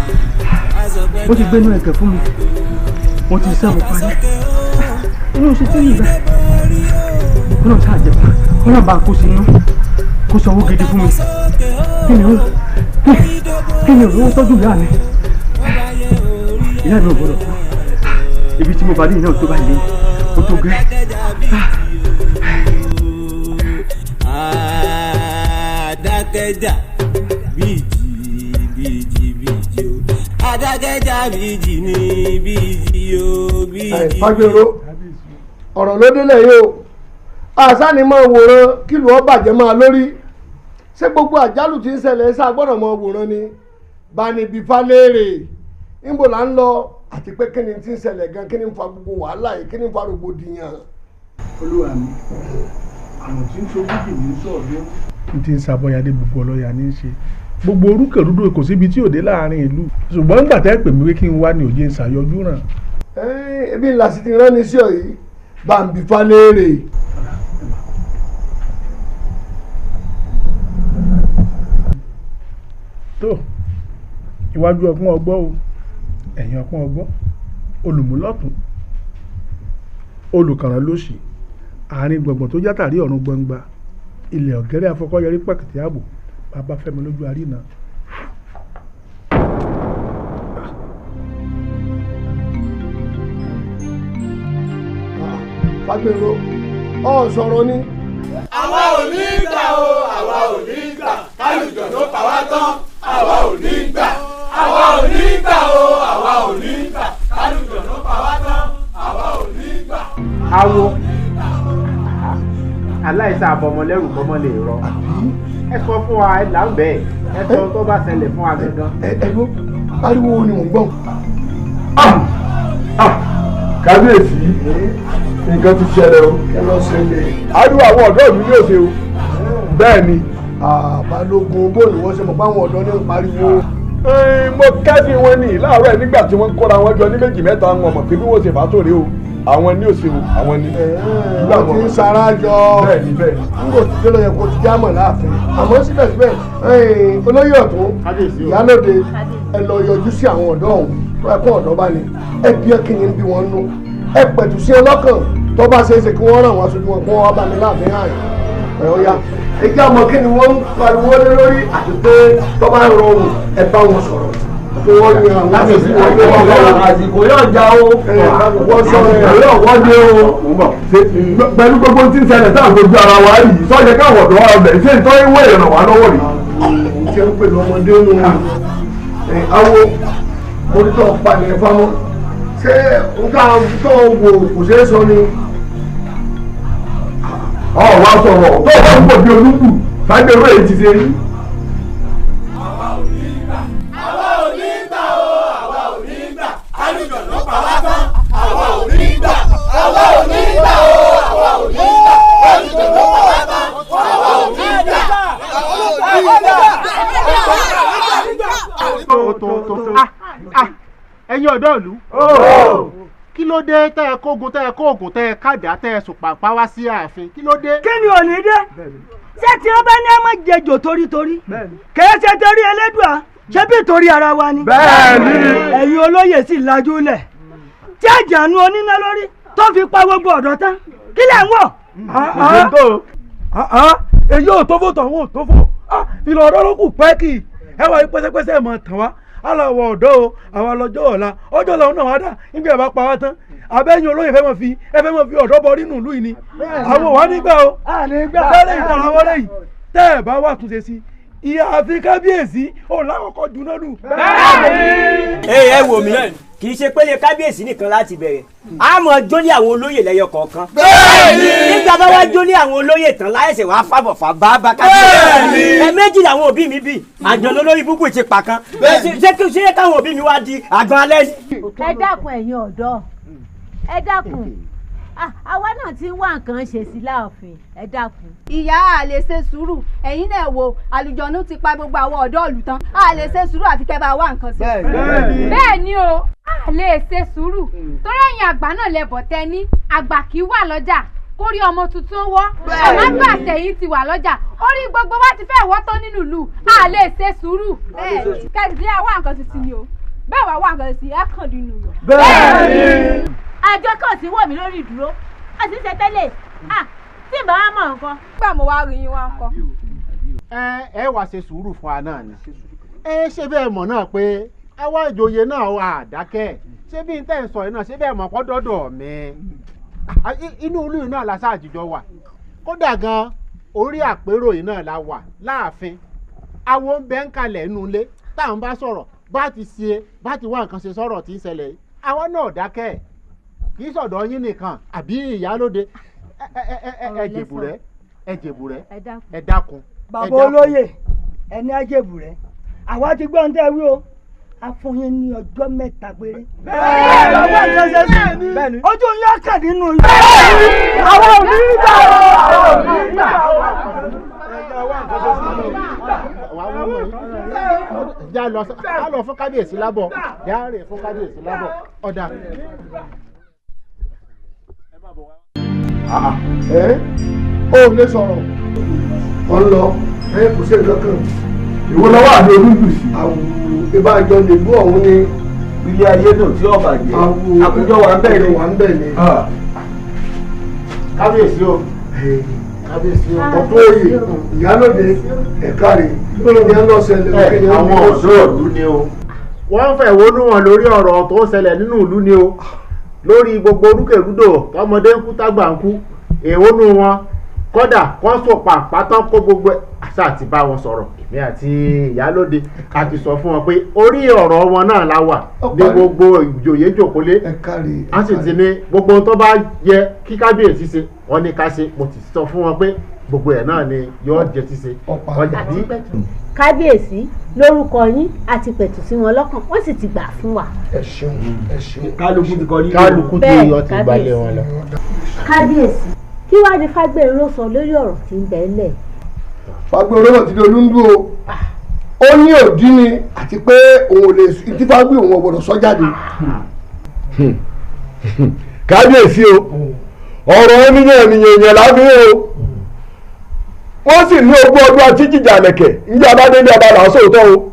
Ó ti gbénú ẹ̀gẹ̀ fún mi, wọ́n ti sẹ́wọ̀n parí inú ṣe tí ìgbà ọlọ́run ṣàjẹpá, ọlọ́run bá kó sínú kó sanwó gidi fún mi. Kí ni òun tọ́jú ìyá mi? Ìyá mi ò gbọ́dọ̀ kú. Ibi tí mo bá dé yìí náà tó báyìí ó tó gẹ́. Adákẹ́jà bíjì bíjì bíjì o, adákẹ́jà bíjì ní bíjì o bíjì. Fágbénró, ọ̀rọ̀ ló délẹ̀ yìí o. Àṣà ni máa wòran kílùú ó bàjẹ́ máa lórí. Ṣé gbogbo àjálù tí ń ṣẹlẹ̀ ṣá gbọ́dọ̀ máa wòran ni? Bani bí Fáléèrè, níbo là ń lọ àti pé kí ni tí ń ṣẹlẹ̀ gan, kí ni ń fa gbogbo wàhálà yìí, kí ni ń fa rògbòdìyàn? Olúwa mi, àrùn tí ń sojú kì í sọ̀rọ̀ ló n ti ń sàbọ̀yàdé gbogbo ọlọ́yà ní í ṣe gbogbo orúkèrúdò, kò síbi tí òde láàrin ìlú, ṣùgbọ́n nígbà tẹ́ pè mí pé kí n wá ní òye ń ṣàyọjú ràn. Ebi ńlá sì ti rán ní sí ọ yìí, bá ń bi Fáléèrè. Tó iwájú ọpọ́n ọgbọ́ o, ẹ̀yìn ọpọ́n ọgbọ́, olùmúlọ́tún olùkàrán lóṣì, àárín gbọ̀ngbọ̀n tó játàrí ọ̀run gbangba, ilẹ̀ ọ̀gẹ́rẹ́ afọkọ́yẹrí pàkìtì ààbò, bàbá fẹ́mi lójú àríná. Fágbèrò ọ̀ sọ̀rọ̀ ni. Àwa ò ní gbà o, àwa ò ní gbà, kálùjọ ló pa wá tán, àwa ò ní gbà, àwa ò ní gbà o, àwa ò ní gbà, kálùjọ ló pa wá tán, àwa ò ní gbà. Awo aláìsàn àbọ̀mọlẹ́rù kọ́mọ lè rọ. Ẹ sọ fún wa, ẹ là ń bẹ̀ ẹ sọ tó bá ṣẹlẹ̀ fún wa gangan. Ẹ gbọ́, ariwo ni mò ń gbọ́. Kábíyèsí, nǹkan ti ṣẹlẹ̀ o. Kí ló ṣẹlẹ̀? Ariwo àwọn ọ̀dọ́ ìlú yóò ṣe o. Bẹ́ẹ̀ ni. Balógun, bóòlù wọ́n ṣe mọ̀ báwọn ọ̀dọ́ ní pariwo. Mo kẹ́sìn wọn ní láàárọ̀ ẹ̀ nígbà tí wọ́n ń kóra wọn jọ ní méjì mẹ́ta, wọn mọ̀ pé bí wọ́n ṣe fà á sóre o. Àwọn ní òṣèlú, àwọn ní. Wọ́n ti ń sara jọ. Bẹ́ẹ̀ni bẹ́ẹ̀ni. N kò tí ló yẹ kó ti jámọ̀ láàfin. Àmọ́ síbẹ̀síbẹ̀ olóyè ọ̀tún, ìyálóde, ẹ lọ yọjú sí àwọn ọ̀dọ́ ọ̀hún tó ẹkún ọ̀dọ́ bá ní. Ẹ bí ẹ kíni bí wọ́n nú. Ẹ pẹ̀tù sí ọlọ́kàn tó bá ṣe é ṣe kí wọ́n ràn wọ́n aṣojú wọn kí wọ́n wá bá mi láàfin hàn. Ẹ ó yá. Ẹ jẹ́ ọmọ kí ni wọ́n ń pariwo lé lórí àti pé tó bá rọrùn ẹ bá wọn sọ̀rọ̀. Àsìkò yóò já o. Wọ́n sọ̀rọ̀ yóò wọ́n dé o. Pẹ̀lú gbogbo tí ń ṣẹlẹ̀ sáà gbogbo ara wa yìí, sọ́jà káwọn ọ̀dọ́ wa bẹ̀ ṣé ìtọ́ ìwé ìràn wá lọ́wọ́ rí. Ṣé ń pè lọ́mọdé nù? Awo onítọ̀ palẹ̀ fámọ́. Ṣé nǹkan tó wò kò ṣeé sọ ni? Ọ̀ wá sọ̀rọ̀ tó o bá ń pọ̀ bí olúkù, sáájú èyí ti ṣe rí. Ẹ̀yin ọ̀dọ́ ìlú, kí ló dé tẹ́ ẹ kógun, tẹ́ ẹ kóògùn, tẹ́ ẹ kàdá, tẹ́ ẹ sùpàpá wá sí ààfin? Kí ló dé? Kí ni ò ní dé? Ṣé tí wọ́n bá ní ọmọ jẹjọ torítorí kìí ṣe torí Elédùà, ṣé bí torí ara wa ni? Bẹ́ẹ̀ni. Ẹ̀yin olóyè sì lajú lẹ̀ tí àjànú oníná lórí tó fi pa gbogbo ọ̀dọ́ tán, kí lẹ̀ ń wọ̀? Èyí ò tó fò tọ̀hún ò tó fò, ìlọ ọ̀dọ́ ló kù pẹ́ kì í ẹ wà ní pẹ́sẹ́pẹ́sẹ́ mọ̀ tàn wá aláwọ̀ ọ̀dọ́ o, àwọn ọlọ́jọ́ ọ̀la ọjọ́ ọ̀la náà wá dà nígbà bá pa wá tán. Abẹ́yìn olóyè fẹ́ mọ̀ fi ẹ fẹ́ mọ̀ fi ọ̀dọ́ bọ nínú ìlú yìí ni àwọn wà nígbà o. Tẹ́lẹ̀ ìtara wọlé yìí tẹ́ ẹ̀ bá wà túnṣe sí ìyá àfi kábíyèsí ò lákọ̀ọ́kọ́ juná lù. Ẹ wò mí, kì í ṣe pélé kábíyèsí nìkan láti bẹ̀rẹ̀, a mọ̀ jólé àwọn olóyè lẹ́yọ kọ̀ọ̀kan. Nígbà bá wá jólé àwọn olóyè tán láìsẹ̀ wá fàbọ̀fà bá bá kábíyèsí. Ẹ méjì làwọn òbí mi bí àjọ lólórí búkú ti pa kan, ṣé káwọn òbí mi wá di àgbọn alẹ́ ni. Ẹ dákun ẹ̀yin ọ̀dọ́, ẹ dákun, àwa náà ti ń wá nǹkan ṣe sí láàfin, ẹ dákun. Ìyá, a lè ṣe sùúrù, ẹ̀yin náà wo àlùjọ̀nú ti pa gbogbo àwọn ọ̀dọ́ ìlú tán, a lè ṣe sùúrù àfi kẹ́ bá wá nǹkan ṣe. Bẹ́ẹ̀ ni o, a lè ṣe sùúrù torí ẹ̀yin àgbà náà lẹ́bọ̀ tẹ ní àgbà kì í wà lọ́jà kórí ọmọ tuntun wọ́, àmọ́ àgbà tẹ̀yìn ti wà lọ́jà orí gbogbo wa ti fẹ́ wọ́ tán nínú ìlú, a lè ṣe sùúrù. Kẹ́sì wá nǹkan tuntun ni o, bẹ́ẹ̀ wá wá nǹkan tuntun ẹ̀ kàn nínú yọ. Bẹ́ẹ̀ni. Àjọ kan sì wọ̀ mí lórí ìdúró, a sì ń ṣe tẹ́lẹ̀ tí ìbá wa mọ̀ nǹkan. Nígbà mo wá rí yín wá ń kọ́. Ẹ wá ṣe sùúrù fún wa náà ni. Ẹ ṣe bẹ́ẹ̀ mọ̀ náà pé àwa ìjòyè náà wà dákẹ́. Ṣé bí n tẹ́ ń sọ yìí náà ṣé bẹ́ẹ̀ mọ̀ kọ́ dọ́dọ̀ mi? Inú ìlú yìí náà la ṣáàjìjọ wà. Kódà gan orí àpérò yìí náà la wà láàfin. Àwọn ń bẹ ń kalẹ̀ nínú ilé tá à ń bá sọ̀rọ̀ bá ti ṣe bá ti wá nǹkan ṣe sọ̀rọ̀ tí ń ṣẹlẹ̀ yìí. Àwa náà dákẹ́, kì í sọ̀dọ̀ yín nìkan àbí ìyálóde. Ẹ jèbùrẹ́, ẹ jèbùrẹ́, ẹ dákun. Bàbá olóyè, ẹni á jèbùrẹ́, àwa ti gbọ́ ń tẹ́ wí o, a fún yín ní ọjọ́ mẹ́ta péré. Bẹ́ẹ̀ni, ojú yín á kàn nínú yín. Àwọn ò ní gbà o, àwọn ò ní gbà o. Já lọ fún kábíyèsí lábọ̀, já rè fún kábíyèsí lábọ̀, ọ̀dà. Ẹ ò lè sọ̀rọ̀, ọ̀ ń lọ, ẹ kò sí ìlọ́kàn. Ìwọ lọ́wọ́ àbí olúdù sí. Àwù ìbájọ nìlú ọ̀hún ni. Ilé ayé dùn tí ọba jẹ. Àkójọ wà ń bẹ̀ ni. Wà ń bẹ̀ ni. Kábíyèsí o. Kábíyèsí o. Ọ̀tún oyè, ìyálóde, ẹ̀ka rè, kí ni ẹ lọ ṣẹlẹ̀? Ẹ àwọn ọ̀dọ́ ìlú ni o. Wọ́n ń fẹ̀hónú hàn lórí ọ̀rọ̀ tó ń ṣẹlẹ̀ nínú ìlú ni o. Lórí gbogbo orúkèrúdò tọmọdé ń kú tágbà ń kú, èèwọ̀ nù wọn kódà kó sọ pàǹpá tán kó gbogbo àṣà àti bá wọn sọ̀rọ̀. Èmi àti ìyálóde a ti sọ fún wọn pé orí ọ̀rọ̀ wọn náà la wà ní gbogbo ìjòyè jòkólé. A sì ti ní gbogbo tó bá yẹ kí kábíyèsí ṣe wọn ní ká ṣe. Mo ti sọ fún wọn pé gbogbo ẹ̀ náà ni yóò jẹ ṣíṣe ọjà bí. Kábíyèsí, lórúkọ yín àti pẹ̀tù sí wọn lọ́kàn, wọ́n sì ti gbà fún wa. Ẹ ṣeun, ẹ ṣeun. Kálukú ti kọrí. Kálukú ti yọ ti gbalẹ̀ wọn lọ. Kábíyèsí, kí wàá ní Fágbèrò sọ lórí ọ̀rọ̀ tí ń bẹ ńlẹ̀? Fágbèrò náà ti di olúndú o. Ó ní òdí ni àti pé òun ò lè tí Fágbèrò òun ò gbọdọ̀ sọ jáde. Kábíyèsí o, ọ̀rọ̀ oníyàn ènìyàn lábẹ́ o. Wọ́n sì ní ogún ọdún àti jíjà lẹ̀kẹ̀ ǹjẹ́ abádélé ọba là ń sòótọ́ o.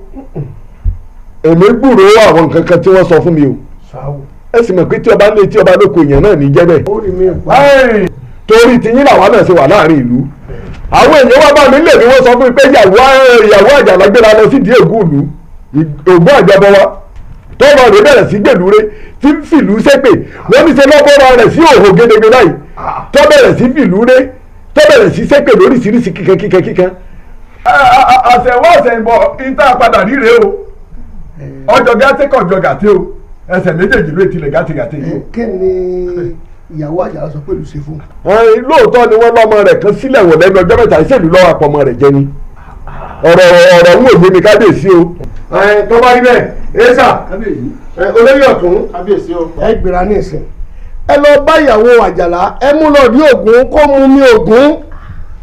Èmi gbúròó àwọn nǹkan kan tí wọ́n sọ fún mi o. Ẹ sì mọ̀ pé tí ọba ní tí ọba lóko èèyàn náà ní jẹ́ bẹ́ẹ̀. Torí tiyín làwa náà ṣe wà láàrin ìlú. Àwọn èèyàn wá bá mi lè ní wọ́n sọ fún mi pé ìyàwó Àjàlá gbéra lọ sídìí ègún ìlú, ògún àjọbọ wa. Tọ́mọ rẹ̀ bẹ̀rẹ̀ sí gbèlúre tí ń fìlú ṣépè. Wọ́n ní ṣe lọ́bọ̀rọ̀ rẹ̀ sí òhò gedegbe báyìí. Tó bẹ̀rẹ̀ sí fìlú rẹ̀, tó bẹ̀rẹ̀ sí ṣépè lóríṣiríṣi kíkan kíkan kíkan. Àṣẹwọ́ àṣẹ̀bọ̀ ìta padà ríre o. Ọjọ́ gàtẹ́ kọjọ gàtẹ́ o. Ẹsẹ̀ méjèèjì ló tilẹ̀ gàtẹ́gàtẹ́ yìí. Kí ni ìyàwó Àjàlá sọ pẹ̀lú ṣe fún? Lóòótọ́ ni wọ́n lọ́mọ rẹ̀ kan sílẹ̀ wọ̀ lẹ́nu ọjọ́ mẹ́ta, ìṣèlú lọ́wọ́ àpọ̀mọ rẹ̀ jẹ ni. Ọ̀rọ̀ ọ̀rọ̀ ń wòye mi kábíyèsí o. Tó bá rí bẹ́ẹ̀, ẹ̀sà olóyè ọ̀tún, ẹ gbéra ní ìsìn. Ẹ lọ bá ìyàwó Àjàlá, ẹ mú lọ rí Ògún kó mu mi Ògún.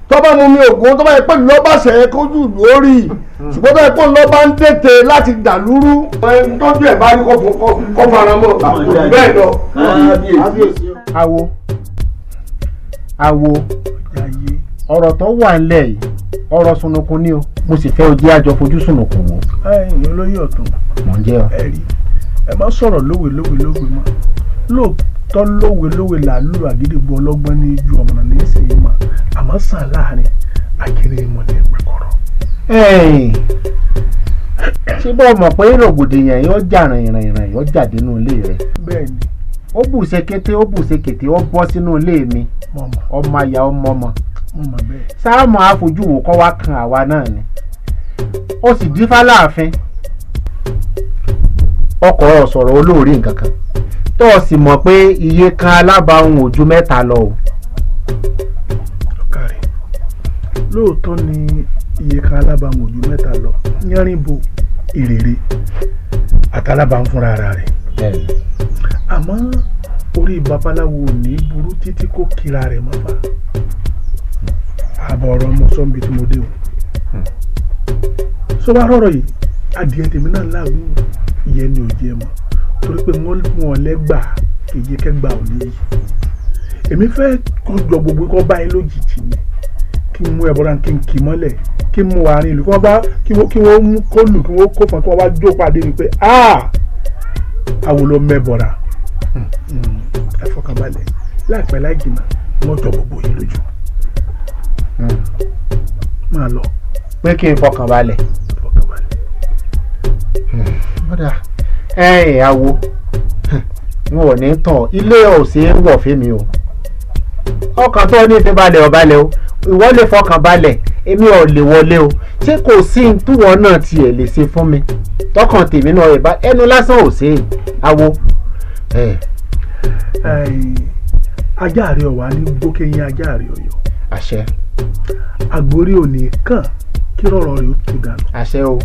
Tó bá mu mi Ògún, tó bá yẹ pé lọ́bàṣẹ́ kójú lórí. Ṣùgbọ́n tó yẹ pé lọ́ba ń tètè láti dàlúrú. Tọ́jú ẹ̀ bá ní kó fara mọ́ bẹ́ẹ̀ lọ. Awo, awo, ọ̀rọ̀ tó wà ńlẹ̀ yìí ọ̀rọ̀ sunukun ni o. Mo sì fẹ́ ojú àjọ fojú sunukun wò. Ẹ̀yin olóyè ọ̀tún, mò ń jẹ́ ọ. Ẹ rí, ẹ má sọ̀rọ̀ lówe lówe lówe mọ́. Lóòótọ́ lówe lówe làálù àgídìgbò ọlọ́gbọ́n ní ju ọ̀mọ̀nà ní ìsìn mọ́. Àmọ́ sàn láàrin àkèrè ìmọ̀lẹ̀ pẹ̀kọ̀rọ̀. Ṣé bọ́ mọ̀ pé rògbòdìyàn yóò jà rìnrìnrìn yóò jà dénú ilé rẹ̀? Bẹ́ẹ̀ni. Ó bùṣe kété, ó bùṣe kété, ó bọ́ sínú ilé mi. Ọmọ àyà ọmọ ọmọ. Sáàmù àfojúwò kọ́ wá kan àwa náà ni. Ó sì dífá láàfin. Ọkọ̀ sọ̀rọ̀ olóòrí nǹkan kan. Tó o sì mọ̀ pé iye kan alábàáhùn ò ju mẹ́ta lọ o. Ọ̀kàrẹ̀, lóòótọ́ ni iye kan alábàáhùn ò ju mẹ́ta lọ. Yánrìnbo, ìrèrè àtàlábàáhùn fúnra ara rẹ̀. Àmọ́ orí babaláwo ò ní burú títí kó kira rẹ̀ mọ́ fa. Àbọ̀ ọ̀rọ̀ ọmọ sọ́nbi tí mo dé o. Sọ wá rọ̀rọ̀ yìí, adìẹ tèmi náà láàgùn ìyẹn ni ò jẹ mọ́. Torí pé wọ́n mú ọ lẹ́gbàá kèje kẹ́gbà ò ní yìí. Èmi fẹ́ kó jọ gbogbo kó báyìí lójijì ni. Kí n mú ẹbọra kí n kì í mọ́lẹ̀, kí n mú àárín ìlú kí wọ́n bá kí wọ́n mú kó lù kí wọ́n kó fún kí wọ́n wá jó pàdé mi pé àwo ló mẹ́bọra. Ẹ fọkànbalẹ̀, láìpẹ́ láì jìnnà wọ́n jọ gbogbo yìí lójú. Máa lọ. Pé kí n fọkànbalẹ̀. Bọ́dà ẹ̀yìn awo, wọn ò ní tàn ilé ò sí ń wọ̀ fún mi o. Ọkàn tó ní fi balẹ̀ ọ̀balẹ̀ o, ìwọ lè fọkàn balẹ̀, èmi ò lè wọlé o. Ṣé kò sí túwọ̀ náà tiẹ̀ lè ṣe fún mi? Tọkàn tèmi náà ẹ̀ bá ẹnu lásán ò sí awo. Ajá rẹ ọ̀wá ní gbókèyìn ajá rẹ ọ̀yọ́. Àṣẹ. Àgbórí ò ní kàn kí rọ̀rọ̀ rẹ̀ ó tú dànù. Àṣẹ o.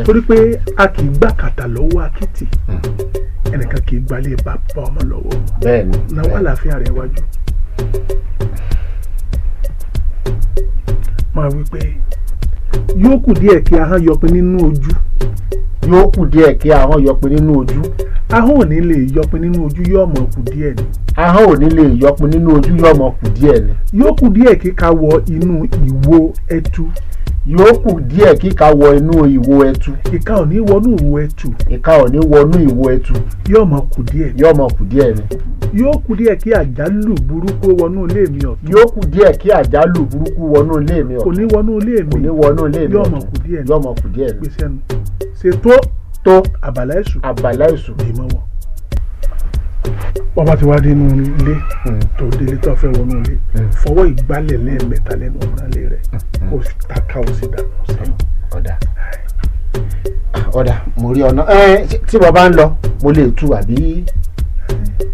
Torí pé a kì í gbà kàtà lọ́wọ́ akitì, ẹnìkan kì í gbalẹ̀ bàbá ọmọ lọ́wọ́. Bẹ́ẹ̀ni. Náwó àlàáfíà rẹ̀ wájú. Máa wí pé yóò kù díẹ̀ kí ahọ́n yọpin nínú ojú. Yóò kù díẹ̀ kí ahọ́n yọpin nínú ojú. Ahọ́n ò ní lè yọpin nínú ojú, yóò mọ̀ kù díẹ̀ ni. Ahọ́n ò ní lè yọpin nínú ojú, yóò mọ̀ kù díẹ̀ ni. Yóò kù díẹ̀ kí ká wọ inú ìwo ẹtu. Yóò kù díẹ̀ kíka wọ inú ìwo ẹtu. Ìka ò ní wọnú ìwo ẹtu. Ìka ò ní wọnú ìwo ẹtu. Yóò mọ̀ kù díẹ̀ ni. Yóò mọ̀ kù díẹ̀ ni. Yóò kù díẹ̀ kí àjálù burúkú wọnú ilé mi ọ̀tún. Yóò kù díẹ̀ kí àjálù burúkú wọnú ilé mi ọ̀tún. Kò ní wọnú ilé mi. Kò ní wọnú ilé mi ọ̀tún. Yóò mọ̀ kù díẹ̀ ni. Yóò mọ̀ kù díẹ̀ ni. Gbèsè nu. Ṣètò tó àbàlá èṣù. Àbàlá èṣù. Dì mọ́wọ́. Bọ́ba ti wá dénú ilé tó délé tó fẹ́ wọnú ilé, fọwọ́ ìgbálẹ̀ lẹ́ẹ̀mẹ́ta lẹ́nu ọ̀nà ilé rẹ̀, kó taka ó sì dànù sẹ́yìn. Ọ̀dà ọ̀dà, mo rí ọ̀nà tí mo bá ń lọ, mo lè tú àbí.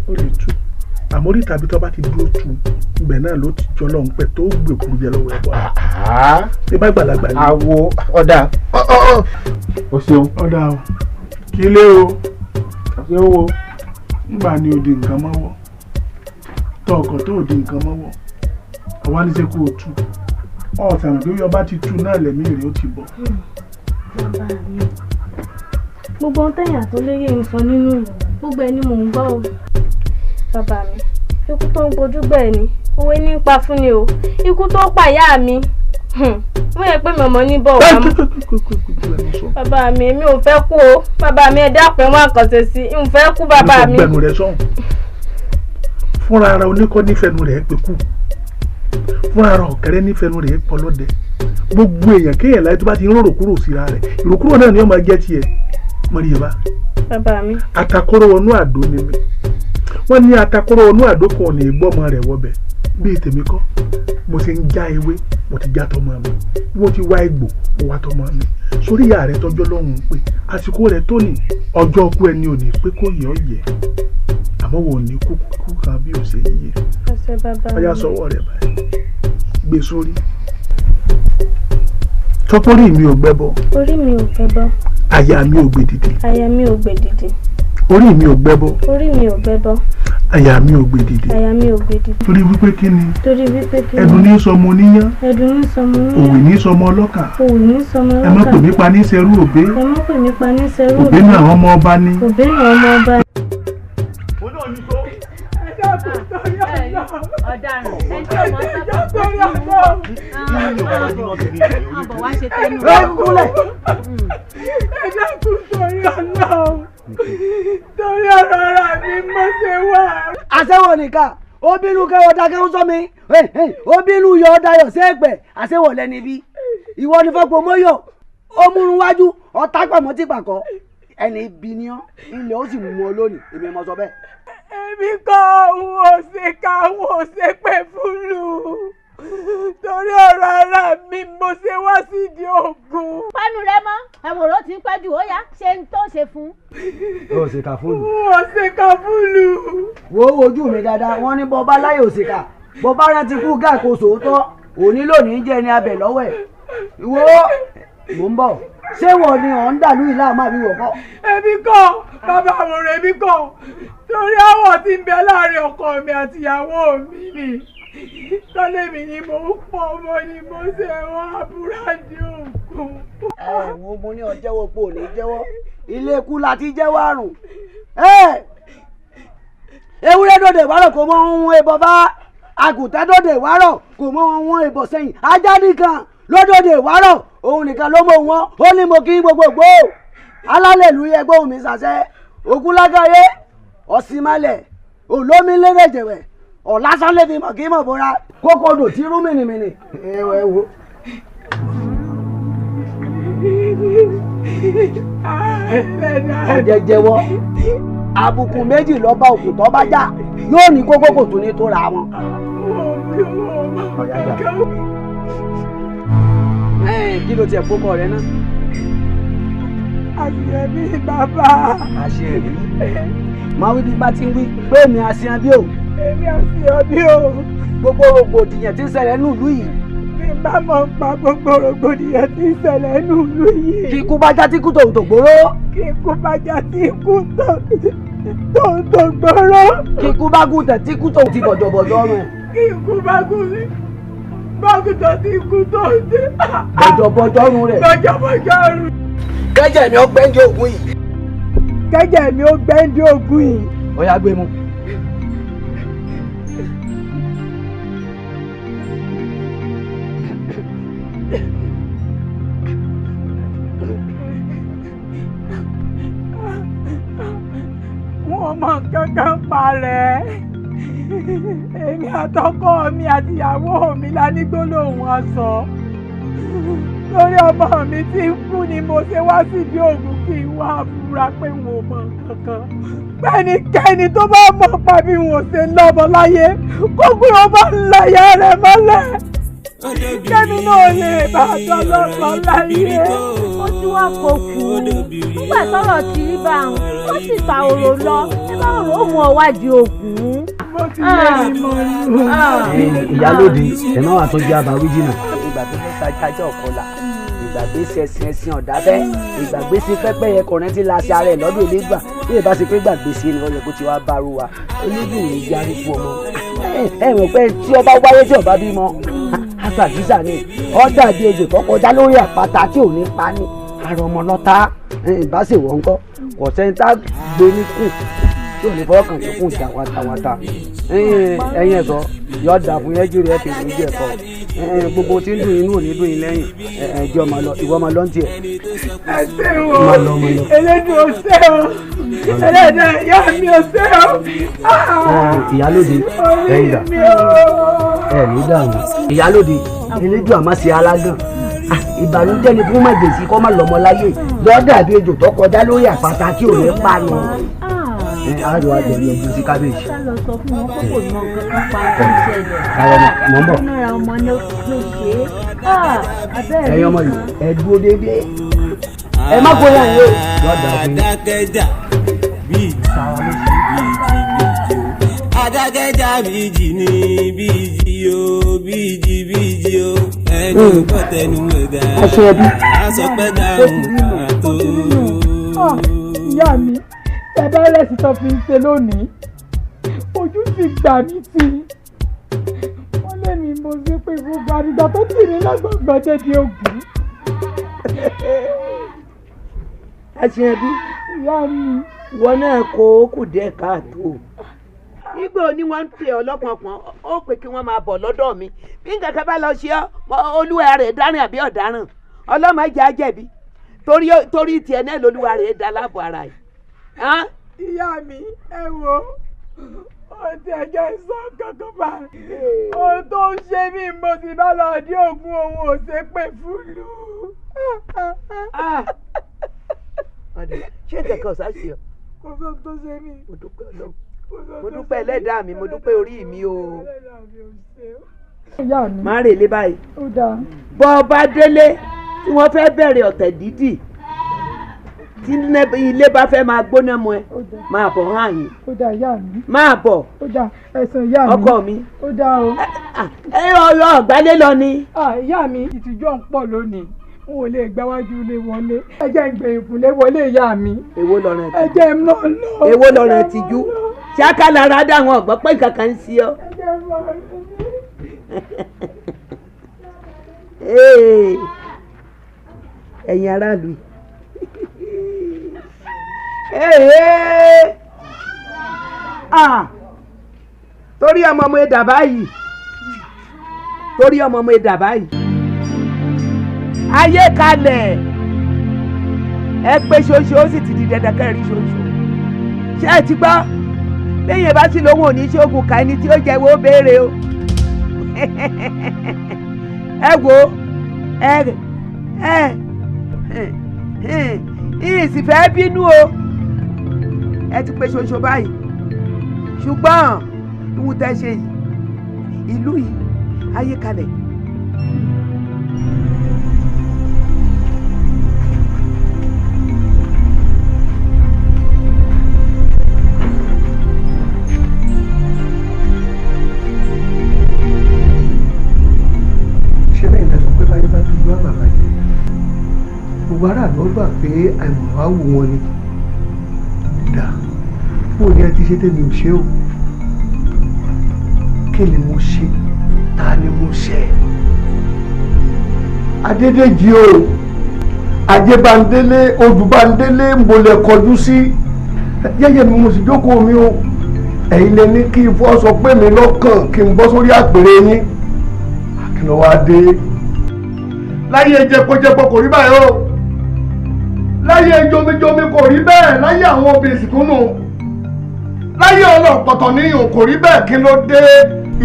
Ó lè tú, àmọ́ orí tàbí tó bá ti dúró tú ibẹ̀ náà ló ti jọ lọ́hùn pẹ̀ tó gbé kuru jẹ lọ́wọ́ ẹ̀ bọ́. Ṣé bá gbàlagbà ni. Àwo ọ̀dà, o ṣeun. Ọ̀dà o, kí lé o. Ṣé o wo. Ngbà ni o di nǹkan mọ́wọ́, tọ ọkọ̀ tó o di nǹkan mọ́wọ́, àwa ní ṣe kó o tú ọ̀sán àbí ọba ti tú náà lẹ́mí rẹ̀ ó ti bọ̀. Bàbá mi, gbogbo ohun tẹ̀yìn àtọ́lẹ́yẹ ń sọ nínú ìlú gbogbo ẹni mò ń gbọ́ o. Bàbá mi, ikú tó ń gbojú gbẹ̀ ni òwe ní pa fún ni o, ikú tó pa ìyá mi wọ́n yẹ pé mọ̀mọ́ ní bọ̀ wá mọ́. Bàbá mi, èmi ò fẹ́ kú o. Bàbá mi, ẹ dákun, ẹ wá nǹkan ṣe sí i, n fẹ́ kú bàbá mi. Gbẹnu rẹ sọ̀hún, fúnra ara oníkọ́ nífẹ̀ẹ́nu rẹ̀ pé kú, fúnra ara ọ̀kẹ́rẹ́ nífẹ̀ẹ́nu rẹ̀ pọ̀ lọ́dẹ. Gbogbo èèyàn kéèyàn láyé tó bá ti ń rorò kúrò síra rẹ̀, ìròkúrò náà ni ó máa jẹ́ tiẹ̀. Mọ̀rìyàbá. Bàbá mi. Atakóró wọnú àdó ni mi. Wọ́n ní atakóró wọnú àdó kan ò ní gbọ́mọ rẹ̀ wọbẹ̀. Bíi tèmi kọ́, mo ti ń já ewé, mo ti já tọmọ mi, mo ti wá egbò, mo wá tọmọ mi. Sórí ìyá rẹ tọjọ́ lọ́hùn-ún pé àsìkò rẹ tó ní ọjọ́ ọkú ẹni ò ní pé kó yẹ ọ yẹ, àmọ́ wò ní kú kú kan bí ò ṣe yíyẹ. Ọyá sọwọ́ rẹ báyìí, gbé sórí. Tọ́pọ́rí mi ò gbẹ́bọ. Orí mi ò gbẹ́bọ. Àyà mi ò gbé dìde. Àyà mi ò gbé dìde. Orí mi ò gbẹ́bọ. Orí mi ò gbẹ́bọ. Àyà mi ò gbé dìde. Àyà mi ò gbé dìde. Torí wípé kí ni? Torí wípé kí ni? Ẹdun ní sọmọ oníyán. Ẹdun ní sọmọ oníyán. Òwì ní sọmọ ọlọ́kà. Òwì ní sọmọ ọlọ́kà. Ẹ má pè mí pa ní sẹ́rú òbé. Ẹ má pè mí pa ní sẹ́rú òbé. Òbé náà àwọn ọmọ ọba ní. Òbé náà ọmọ ọba ní. Ọ̀daràn ẹni tí ọmọ sábà tó ń wọ àbọ̀ wá ṣe tẹnu. Ẹ dákun torí Ọlọ́run, torí ọ̀rọ̀ ara mi mo ṣe wà. Àṣẹwò nìkan ó bínú kẹwọ́ dákẹ́ ń sọ mi, ó bínú yọ ọ́ dayọ̀ sẹ́ẹ̀pẹ̀. Àṣẹwò lẹ́ni bí ìwọ ni fọ́pọ̀ mọ́yọ̀, ó múrun wájú ọ̀tá pàmò tí pàkọ́ ẹni ibi ni ọ́, ilẹ̀ ó sì mú ọ lónìí, èmi mọ̀ sọ bẹ́ẹ̀. Èmi kọ́ òun ò ṣe ká òun ò ṣe pé fúlù, torí ọ̀rọ̀ ara mi mo ṣe wá sídìí oògùn. Pánú rẹ mọ́, ẹ̀wòrán ti ń pẹ́ jù, ó yá ṣe ń tó ṣe fún. Ó ṣe kà fúlù. Ó ṣe kà fúlù. Wo ojú mi dáadáa, wọ́n ní bọ́ba láyé òṣèkà, bọ́ba rántí kú gáà kó sòótọ́, òní lónìí jẹ́ ẹni abẹ lọ́wọ́ ẹ̀. Ìwọ mò ń bọ̀, ṣé wọ́n ni ọ̀ ń dàlú ìlà àmọ́ àbí wọ̀ kọ́. Èmi kọ́ bàbá àwòrán, èmi kọ́, torí àwọ̀ tí ń bẹ láàrin ọkọ mi àti ìyàwó mi ni tọ́lé mi ni mo ń pọ̀ ọmọ ni mo ṣe wọ́n àbúrádì òkun. Ẹ wo, mo ní ọ jẹ́wọ́ pé ò ní jẹ́wọ́, ilé ikú la ti jẹ́wọ́ àrùn. Ewúrẹ́ dòdè wárọ̀ kò mọ ohun ìbọn bá, àgùntàn dòdè wárọ̀ kò mọ ohun ìbọn sẹ́yìn, ajá nìkan lódòdè wárọ̀ òun nìkan ló mọ wọn. Ó ní mo kí gbogbogbò alálẹ̀ ìlú yẹ gbóhùn mi sàṣẹ ogunlágàyé ọ̀sìnmalẹ̀ olómi lérèjẹ̀wẹ̀ ọ̀làsán lè fi mọ̀ kí mọ̀ bóra kókó odò tí rú mìnìmìnì. Ẹ wo. Ọ̀jẹ̀ jẹ́wọ́, àbùkù méjì lọ bá òkú tó bá já, yóò ní kókó kò tún ní tó ra wọn. Kí ló tiẹ̀ kókó rẹ náà? Àṣeyẹbí bàbá. Àṣeyẹbí. Máa wí bí bá ti ń wí pé èmi àṣeyẹbí o. Èmi àṣeyẹbí o. Gbogbo rògbòdìyàn tí ń ṣẹlẹ̀ nílùú yìí. Bí n bá mọ̀ pa gbogbo rògbòdìyàn tí ń ṣẹlẹ̀ nílùú yìí. Kí ikú bá já tí kú tòun tó gbòòrò. Kí ikú bá já tí ikú tòun tó gbòòrò. Kí ikú bá gùn tẹ̀ tí kú tòun ti bọ̀jọ̀bọ̀jọ̀ rùn. Kí ikú bá gùn bọ́gùtọ̀ tí ikú tòun ti. Bọ̀jọ̀bọ̀jọ̀ rùn rẹ̀. Bọ̀jọ̀bọ̀jọ̀ rùn. Kẹ́jẹ̀ mi ó gbẹ́ndé ògùn yìí. Kẹ́jẹ̀ mi ó gbẹ́ndé ògùn yìí. Ó yá gbé mu. Wọ́n mọ kankan pa rẹ̀. Èmi àtọkọ mi àti ìyàwó mi la ní gbólóhùn ọ̀sán. Lórí ọmọ mi tí ń kú ni mo ṣe wá síbi ògùn kí n wá búra pé n ò mọ kankan. Pẹ́nikẹ́ni tó bá mọ̀ pa bí n ò ṣe lọ́mọ láyé, kókó ọmọ ńláyà rẹ̀ mọ́lẹ̀. Kẹ́mi náà lè bá a tọ́ lọ́mọ láyé. Ó ti wá kó kú nígbà tọ́rọ̀ ti rí bá wọn, ó sì ta òrò lọ, ẹ bá òrò ó mú ọ wádìí ògùn. Mo ti lè rí mọ́ nù. Ìyálóde ẹ má wà tó jẹ́ àbáwí jìnnà. Ìgbàgbé fẹ́ ṣàjájọ́ ọ̀kọlà, ìgbàgbé sí ẹsìn ẹsìn ọ̀dáfẹ́, ìgbàgbé sí pẹ́pẹ́ yẹn kọ̀ọ̀rẹ́ tí la ṣe ara ẹ̀ lọ́dún elégbà. Bí ìbá ṣe pé gbàgbé sí ni wọ́n yẹ kó ti wá bá ru wa, olódùn ní yarí fún ọmọ. Ẹ mọ̀ pé tí ọba wáyé tí ọba bímọ, aṣọ àdìsá ni ó dàbí ejò tó kọjá lórí àpáta tí ò ní pa ní ara ọmọ lọ́ta. Ìbáṣewọ̀ ńkọ́ kò sẹ́ńtà gbé ní kù tí ò ní fọwọ́ kàn tó kùn jà wàtàwàtà. Ẹ̀yin ẹ̀sọ́ yọ dà fún yẹn jèrè ẹ̀fẹ̀ lójú ẹ̀kọ́. Gbogbo tí ń dùn inú ò ní dùn yín lẹ́yìn. Ẹ̀jẹ̀ ọmọ lọ, ìwọ ọmọ lọ ń tiẹ̀. Ẹ ṣé o, elédùn ò ṣe o, ẹlẹ́dàá ìyá mi ò ṣe o. Ìyálóde ẹ̀yin dà, ẹ̀ ní dààmú. Ìyálóde elédùn àmọ́ ṣe alágàn. Ìbànújẹ́ ni fún màjèsí kọ́ má lọ́mọ láyé, yọ dàbí ejò tó kọjá lórí àpáta tí ò ní pa nù. Àjọ àjọ ní ọdún sí kábíyèsí. Ká lọ sọ fún wọn kó kò mọ nǹkan kan pa tó ń ṣẹlẹ̀. Káyọ̀ mọ̀ ń bọ̀. Náírà ọmọ ló ṣe é. Ẹ̀yin ọmọ yìí ẹ dúró déédéé. Ẹ má kó yàn yín o. Adákẹ́jà bíjì bíjì adákẹ́jà bíjì ní bíjì o bíjì bíjì o ẹni ò tẹnu ẹ̀dá aṣọ pẹ́ dáhùn àtó. Ìyá mi, ẹ̀bá rẹ̀sì tó fi ń ṣe lónìí, ojú ti gbà mí tì. Wọ́n lé mi mo ṣe pé gbogbo àdìgbà tó tì mí lágbàgbà dédé ògùn. Àṣeyẹbí, ìyá mi, wọn náà kó o kù díẹ̀ káàtó. Igbó ni wọ́n ń pè ọ́ lọ́pọ̀pọ̀, ó pè kí wọ́n máa bọ̀ lọ́dọ̀ mi. Bí nǹkan kan bá lọ ṣe ọ́, olúwa rẹ̀ dáràn àbí ọ̀daràn, ọlọ́mọ jẹ́ àjẹ̀bí. Torí tiẹ̀ náà lolúwa rẹ̀ dá láàbò ara yìí. Ìyá mi, ẹ wo, ó ti ẹjọ́ ìsọ kankan báyìí. Ohun tó ń ṣe mí mo sì bá lọ dé ògùn òun ò ṣe pé fúlù. Ṣé nǹkan kan ọ̀sá ṣe ọ́? Kò sóhun tó ṣe mí. Mo dúpẹ́ Ọlọ́run, mo dúpẹ́ ẹlẹ́dàá mi, mo dúpẹ́ orí mi o. Ìyá mi. Má rèlé báyìí. Ó dáa. Bọ́ ọ bá délé tí wọ́n fẹ́ bẹ̀rẹ̀ ọ̀tẹ̀ dídì, tí ilé bá fẹ́ máa gbóná mọ́ ẹ, máa bọ̀ hàn yín. Ó dáa ìyá mi. Máa bọ̀. Ó dáa ẹ̀sùn ìyá mi. Ọkọ mi. Ó dáa o. Ẹ ọ̀rọ̀ ọ̀gbálẹ̀ lọ ni. Ìyá mi, ìtìjú ọ̀hún pọ̀ lónìí, n ò lè gbáwájú ilé wọlé. Ẹ jẹ́ n gbé ìkúnlé wọlé ìyá mi. Èwo lọ̀rọ̀ ẹ jẹ́ n lọ lọ. Èwo lọ̀rọ̀ ìtìjú? Ṣáká lára dá àwọn ọ̀gbọ́n pé nǹkan kan ń ṣe ọ́. Ẹ jẹ́ n lọ. Ẹ̀yin aráàlú yìí. Torí ọmọ ọmọ ẹ̀dà báyìí, torí ọmọ ọmọ ẹ̀dà báyìí. Ayé kalẹ̀ ẹ pé ṣoṣo ó sì ti di dandan kẹrin ṣoṣo. Ṣé ẹ ti gbọ́? Lẹ́yìn ẹ bá sì lóhùn òní ṣoògùn ká ẹni tí ó jẹ́ wo béèrè o. Ẹ wo ẹ ẹ ìsì fẹ́ bínú o. Ẹ ti pé ṣoṣo báyìí, ṣùgbọ́n ìwù tẹ́ ṣe yìí, ìlú yìí ayé kalẹ̀. Ṣé bẹ́ẹ̀ ni ẹ sọ pé báyé bá dúdú àgbà bàjẹ́, gbogbo aráàlú gbà pé àìmọ̀ wá wù wọn ni. Dà bó ni ẹ ti ṣe tèmi ò ṣe o? Kí ni mo ṣe? Ta ni mo ṣe? Adédèjì o, Ajébándélé, Odùbándélé, ń bolẹ̀ kọjú sí. Jẹ́jẹ́ mi mo sì jókòó mi o. Ẹ̀yin lẹ ní kí ifọ̀ sọ pé mi lọ́kàn kí n bọ́ sórí àpèrè yín. Kí ló wá dé? Láyé jẹpọjẹpọ kò rí báyìí o. Láyé jomijomi kò rí bẹ́ẹ̀. Láyé àwọn obìnrin sìnkúnnù. Láyé ọlọ́pọ̀tọ̀ níyùn kò rí bẹ́ẹ̀. Kí ló dé?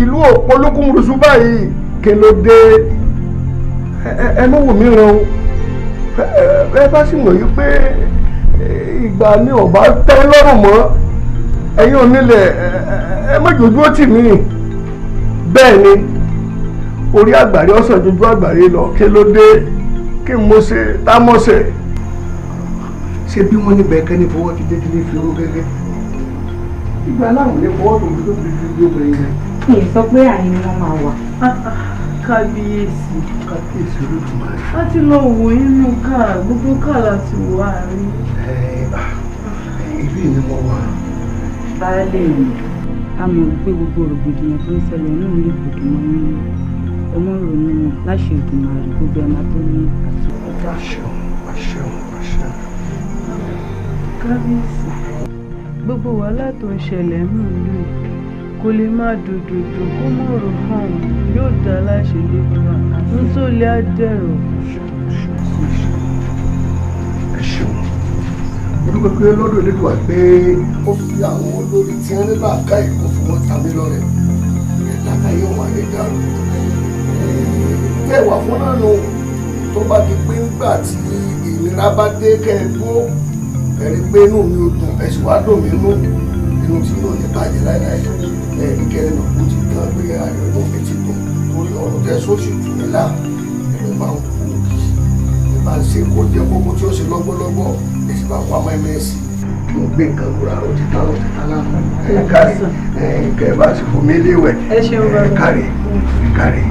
Ìlú òpolúkúmuruṣu báyìí, kí ló dé? Ẹ mọ̀ wò mí ràn o. Ẹ bá sì mọ̀ yí pé ìgbà mi ò bá tẹ́ lọ́rùn mọ́, ẹ̀yin onílẹ̀ ẹ má jòjú ó tì mí. Bẹ́ẹ̀ ni orí àgbàrí ọ̀sán jojú àgbàrí lọ. Kí ló dé? Kí n mo ṣe tá mọ̀ ṣe? Ṣé bí wọ́n ní bẹ́ẹ̀ kẹ́ni fọwọ́ ti dé kí ní fi owó gẹ́gẹ́? Ìgbà aláwọ̀ ní fọwọ́ tó fi tó fi fi obìnrin yẹn. Mi ì sọ pé àyè ni wọ́n máa wà. Kábíyèsí. Kábíyèsí Olódùmarè. A ti lọ wò inú káà, gbogbo káà láti wò àárín. Ìlú yìí ni mo wà. Baálé mi, a mọ̀ pé gbogbo rògbòdìyàn tó ń ṣẹlẹ̀ náà lè kò dùn mọ́ nínú. Ẹ mọ́ ronú wọn láṣẹ Èdùmàrè, gbogbo ẹ̀ máa tó ní àtúntò. Àṣẹun, àṣẹun, àṣẹun. Kábíyèsí, gbogbo wàhálà tó ń ṣẹlẹ̀ nínú ìlú yìí kò lè má dòdòdò kó mọ̀ rò hàn yóò dá láṣẹ lẹ́dùn à ń tó lé àdẹ̀rọ̀. Ẹ ṣeun. Mo dúpẹ́ pé lọ́dọ̀ Elédùà pé ó fi àwọn olórí tí wọ́n ní làákàyè kó fi wọ́n ta mí lọ́rẹ. Làákàyè wọn á lè dàrú. Bẹ́ẹ̀ wà fún náà nù tó bá di pé ńgbà tí ìnira bá dé kẹ́ ẹ dúró, ẹ rí pé inú mi ò dùn, ẹ sì wá dùn mí nú, inú tí yóò ní bàjẹ́ láéláé. Ẹ̀rí kẹrin náà ó ti tán pé ayọ̀ inú mi ti dùn torí ọ̀rọ̀ tẹ́ sósì tù mí là. Ẹ̀rọ máa ń kú kí ẹ bá ń ṣe kó jẹ́ kókó tí ó ṣe lọ́gbọ́lọ́gbọ́, ẹ sì bá wá mẹ́mẹ́ sí i. Mo gbé nǹkan lura, ó ti tán, ó ti tán náà. Ẹ kárí, ẹ kẹ́ ẹ bá sì fún mi léwẹ̀. Ẹ ṣeun bàbá. Ẹ kárí, ẹ kárí.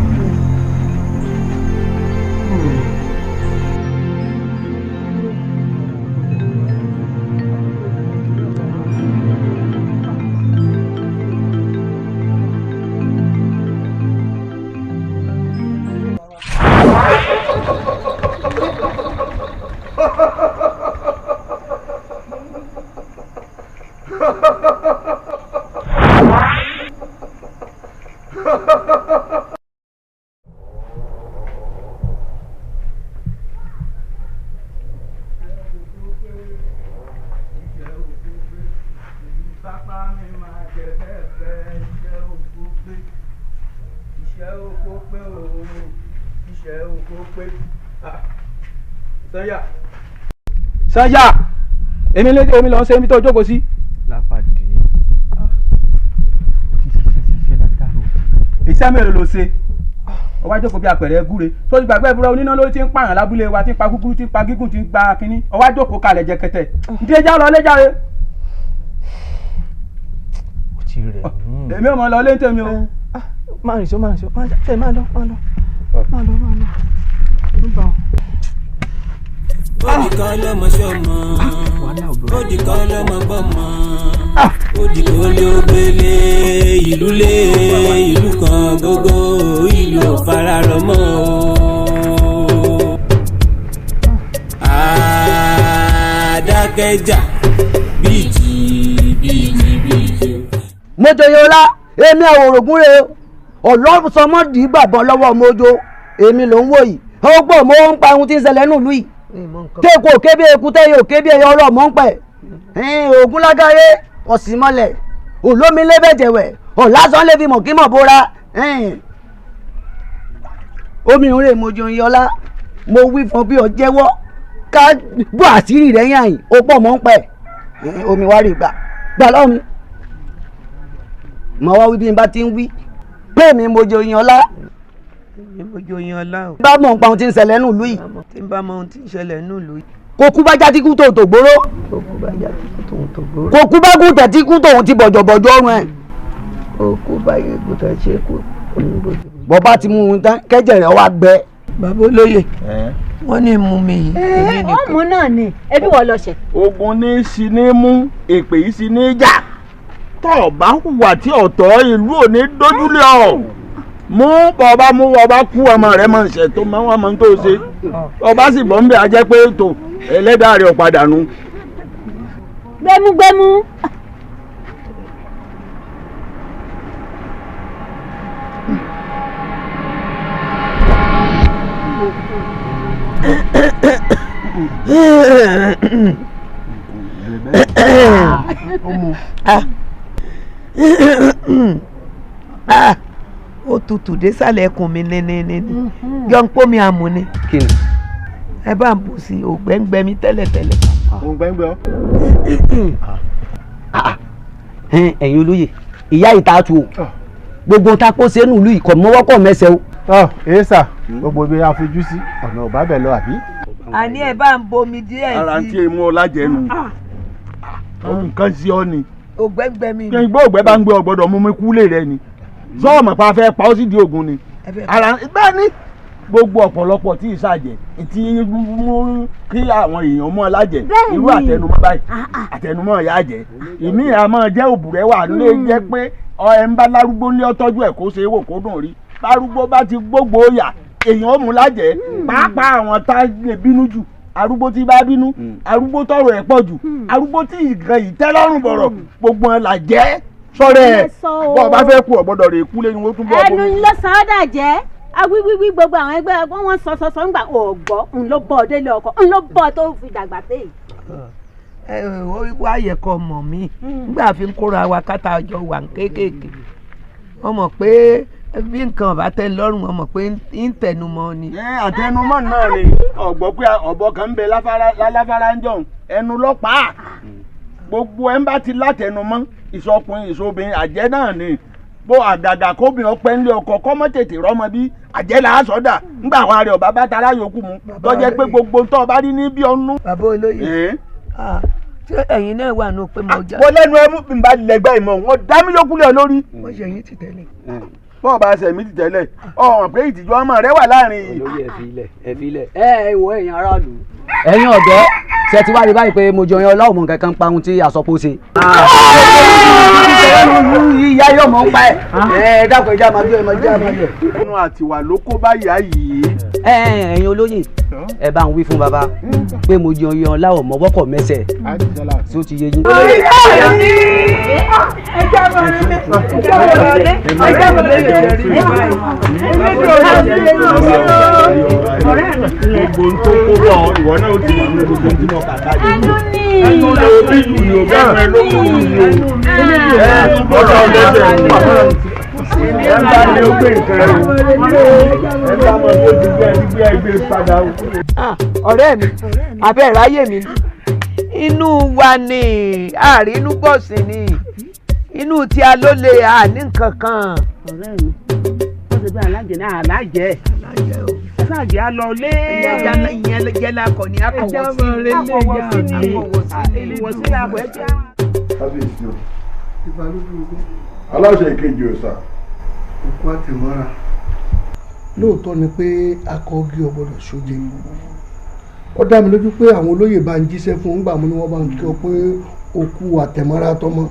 Sanya, èmi lé omi lọ ṣe ibi tó jókòó sí. Lápàdé, mo ti ṣiṣẹ́ ṣiṣẹ́ látàárọ̀. Iṣẹ́ mélòó ló ṣe? Ó wá jókòó bí apẹ̀rẹ̀ gúre. Tó ti gbàgbé ìbúra oníná lórí tí ń pààyàn lábúlé wa, tí ń pa kúkúrú, tí ń pa gígùn, tí ń gba kínní. Ó wá jókòó kalẹ̀ jẹkẹtẹ. Ǹdí ẹja lọ lé jáde. Ó ti rẹ̀ mí. Èmi ò mọ̀ lọ lé ń tèmi o. Má rìn sọ, má rìn sọ, má tẹ̀, má lọ, má lọ, má lọ, má lọ. Ó bá ọ. Ó di kọ́ lọ́mọ sọ́mọ, ó di kọ́ lọ́mọ gbọ́mọ, ó di kó lé ó gbélé, ìlú lé ìlú kan gógó, ìlú ò fararọ mọ́ o. Àdákẹ́jà bíjì bíjì bíjì. Mojoyọlá, èmi àwòrògùn rè ọlọ́sọmọdì gbàgbọ́ lọ́wọ́ mojo, èmi ló ń wò yìí. Ó gbọ́ mo ń pa ohun tí ń ṣẹlẹ̀ nílùú yìí. Tẹ́kù òkè bí eku, tẹ́yẹ òkè bí ẹyẹ, ọlọ́mọ ń pẹ̀. Ògùn lágáyé ọ̀sìnmọ́lẹ̀ olómi lébẹ̀jẹ̀wẹ̀ ọ̀làsán lè fi mọ̀kímọ̀ bóra. Omi ìrìn Mojoyọlá, mo wí fún bí ọ jẹ́wọ́ ká bọ́ àṣírí rẹ̀ yàn yín, ó pọ̀ mọ́ ń pẹ̀. Omi wá rí gbà gbà lọ́wọ́ mi. Mo wá wí bí n bá ti ń wí pé mi Mojoyọlá. Mojoyọlá o. Bá mọ̀ nípa ohun tí ń ṣẹlẹ̀ nínú ìlú yìí. Tí ń bá mọ ohun tí ń ṣẹlẹ̀ nínú ìlú yìí. Kò kú bá já tí kú tòun tó gbóró. Kò kú bá já tí kú tòun tó gbóró. Kò kú bá gùn tẹ̀ tí kú tòun ti bọ̀jọ̀bọ̀jọ̀ ọrùn ẹ̀. Kò kú bá gùn tẹ̀ ṣe kú oníbòjò. Bọ́ bá ti mú un tán kẹ́jẹ̀ rẹ̀ wá gbẹ. Bàbá olóyè, wọ́n ní mú mi yìí. Ó mú náà ni, ẹbí wọ́n lọ ṣe. Ogun ní sí ní mú, èpè yìí sí ní jà. Tọ́ ọ bá hùwà tí ọ̀tọ̀ ìlú ò ní dójúlé ọ̀. Mú bọba mú bọba kú ọmọ rẹ mọ ṣe tó mọ wọn mọ tó ṣe. Ọba sì bọ́ ń bẹ ajẹ́ pé tó ẹlẹ́dàá rẹ̀ ọ̀padà nu. Gbẹmúgbẹmú. Ó tutù désàlẹ̀ ẹkùn mi níníní yọ ń pọ́ mi àmú ni. Kí ni? Ẹ bá ń bù sí ògbẹ́ngbẹ́ mi tẹ́lẹ̀tẹ́lẹ̀. Ògbẹ́ngbẹ́ ọ. Ẹ̀yin olóye, ìyá ìta tu o, gbogbo ta kó sẹ́nu ìlú ìkọ̀ mọ́wọ́kọ̀ mẹ́sẹ̀ o. Ẹ sà, gbogbo ibi a fojú sí ọ̀nà ọ̀bá bẹ̀ lọ àbí. Àní ẹ bá ń bomi díẹ̀ sí. Ara ń tí emu ọlá jẹnu nǹkan sí ọ ni. Ògbẹ́ngbẹ́ mi. Kí n gbọ́ ògbẹ́ bá ń gbé ọ gbọ́dọ̀ mú mi kú lè rẹ ni. Sọ́ọ̀mù pa fẹ́ pa ó sì di ògùn ni. Ara bẹ́ẹ̀ ni gbogbo ọ̀pọ̀lọpọ̀ tí ìsàjẹ́ tí mú kí àwọn èèyàn mú ọ lájẹ irú àtẹnumọ́ báyìí àtẹnumọ́ ìyá jẹ ìmí àmọ́ jẹ́ òbúrẹ́ wà lè jẹ́ pé ẹ ń bá lárúgbó ní ọtọ́jú ẹ̀ kó ṣe é wò kó dùn rí lárúgbó bá ti gbogbo yà èèyàn ó mú lájẹ pàápàá àwọn tá lè bínú jù arúgbó tí bá bínú arúgbó tọrọ ẹ̀ pọ̀ jù arúgbó tí ìgbà yìí tẹ́ lọ́rùn bọ̀rọ̀ gbogbo ẹ̀ là jẹ́ sọ̀rọ̀ ẹ̀ bọ́ ọ bá fẹ́ kú ọ gbọ́dọ̀ rè kú lẹ́yìn ó tún bọ́ ọ. Ẹnu ló sọ ọ́ dà jẹ́ awíwíwí gbogbo àwọn ẹgbẹ́ wọn sọ sọ sọ ńgbà ògbọ́ ń ló bọ́ délé ọkọ ń ló bọ́ tó fi dàgbà sí. Ẹ wá yẹ kọ mọ̀ mí nígbà fi ń kóra wa káta ọjọ́ wà ń kéékèèké wọ́n mọ̀ pé bí nǹkan ọ̀bá tẹ́ lọ́rùn wọ́n mọ̀ pé ń tẹnumọ́ ni. Àtẹnumọ́ náà ni ọ̀gbọ́ pé ọ̀bọ kan ń bẹ láfárá ń jọ̀hún ẹnu lọ́pàá gbogbo ẹ̀ ń bá ti látẹnumọ́ ìsọkùnrin ìsọbìnrin àjẹ́ náà ni bó àgàgà kóbìnrin ọpẹ ńlẹ ọkọ kọmọ tètè rọmọ bí àjẹ́ là á sọdà ńgbà wa rẹ ọba bá tara yòókù mu tọjẹ pé gbogbo ntọ́ ọba rí ní bí ọnú. Bàbá olóyè, ṣé ẹ̀yin náà wà nù pé mo já. Mo lẹ́nu ẹmú bí n bá lẹ́gbẹ́ ìmọ̀ wọn dá mi yókù lẹ̀ lórí. Mo ṣe yín ti tẹ́lẹ̀. Bọ́ọ̀ bá ṣe mí ti tẹ́lẹ̀ ọ̀hún pé ìtìjú ọmọ rẹ wà láàrin yìí. Olóyè ẹ fi ilẹ̀ ẹ fi ilẹ̀ ẹ wo ẹ̀yin aráàlú. Ẹ̀yin ọ̀dọ́ ṣe ti wá rí báyìí pé mo jọ yan ọlọ́run mọ̀ kankan pa ohun tí àsọpọ̀ ṣe. Ìyá yóò mọ̀ ń pa ẹ̀. Ẹ dákun ẹja máa jó ẹ máa jó ẹ máa jó. Inú àtiwà ló kó báyà yìí. Ẹ̀yin olóyè ẹ bá ń wí fún bàbá pé mo jọ yan ọlọ́run mọ̀ wọ́kọ̀ mẹ́sẹ̀ tí ó ti yé yín. Gbogbo ń tó kó bọ̀ ìwọ náà ó ti wà ní gbogbo tí mo kà káàdì. Ẹnu ló bí jù ní òbí ẹ̀rọ ló kú jù ní o. Ẹ bọ́dọ̀ ọ̀dẹ́sẹ̀ ẹ bá ní ó gbé nǹkan rẹ o. Ẹ bá mọ bí ó ti gbé ẹni gbé ẹgbẹ́ padà o. Ọ̀rẹ́ mi, abẹ́ ìráyè mi, inú wa ni àrínú bọ̀sìn ni inú tí a ló lè àní nǹkan kan. Ọ̀rẹ́ mi, wọ́n ti gbé alájẹ náà alájẹ. Alájẹ á lọ lé. Ìyẹn jẹ́ lakọ̀ ni akọ̀wọ̀ sí ni. Akọ̀wọ̀ sí ni. Akọ̀wọ̀ sí ni akọ̀ ẹ̀jẹ̀. Kábíyèsí o. Aláṣẹ ìkejì òòṣà. Òkú àtẹ̀mọ́ra. Lóòótọ́ ni pé akọ́gí ò gbọ́dọ̀ sóje. Ó dá mi lójú pé àwọn olóyè bá ń jíṣẹ́ fún un gbà mú ni wọ́n bá ń kí ọ pé òkú àtẹ̀mọ́ra tọmọ.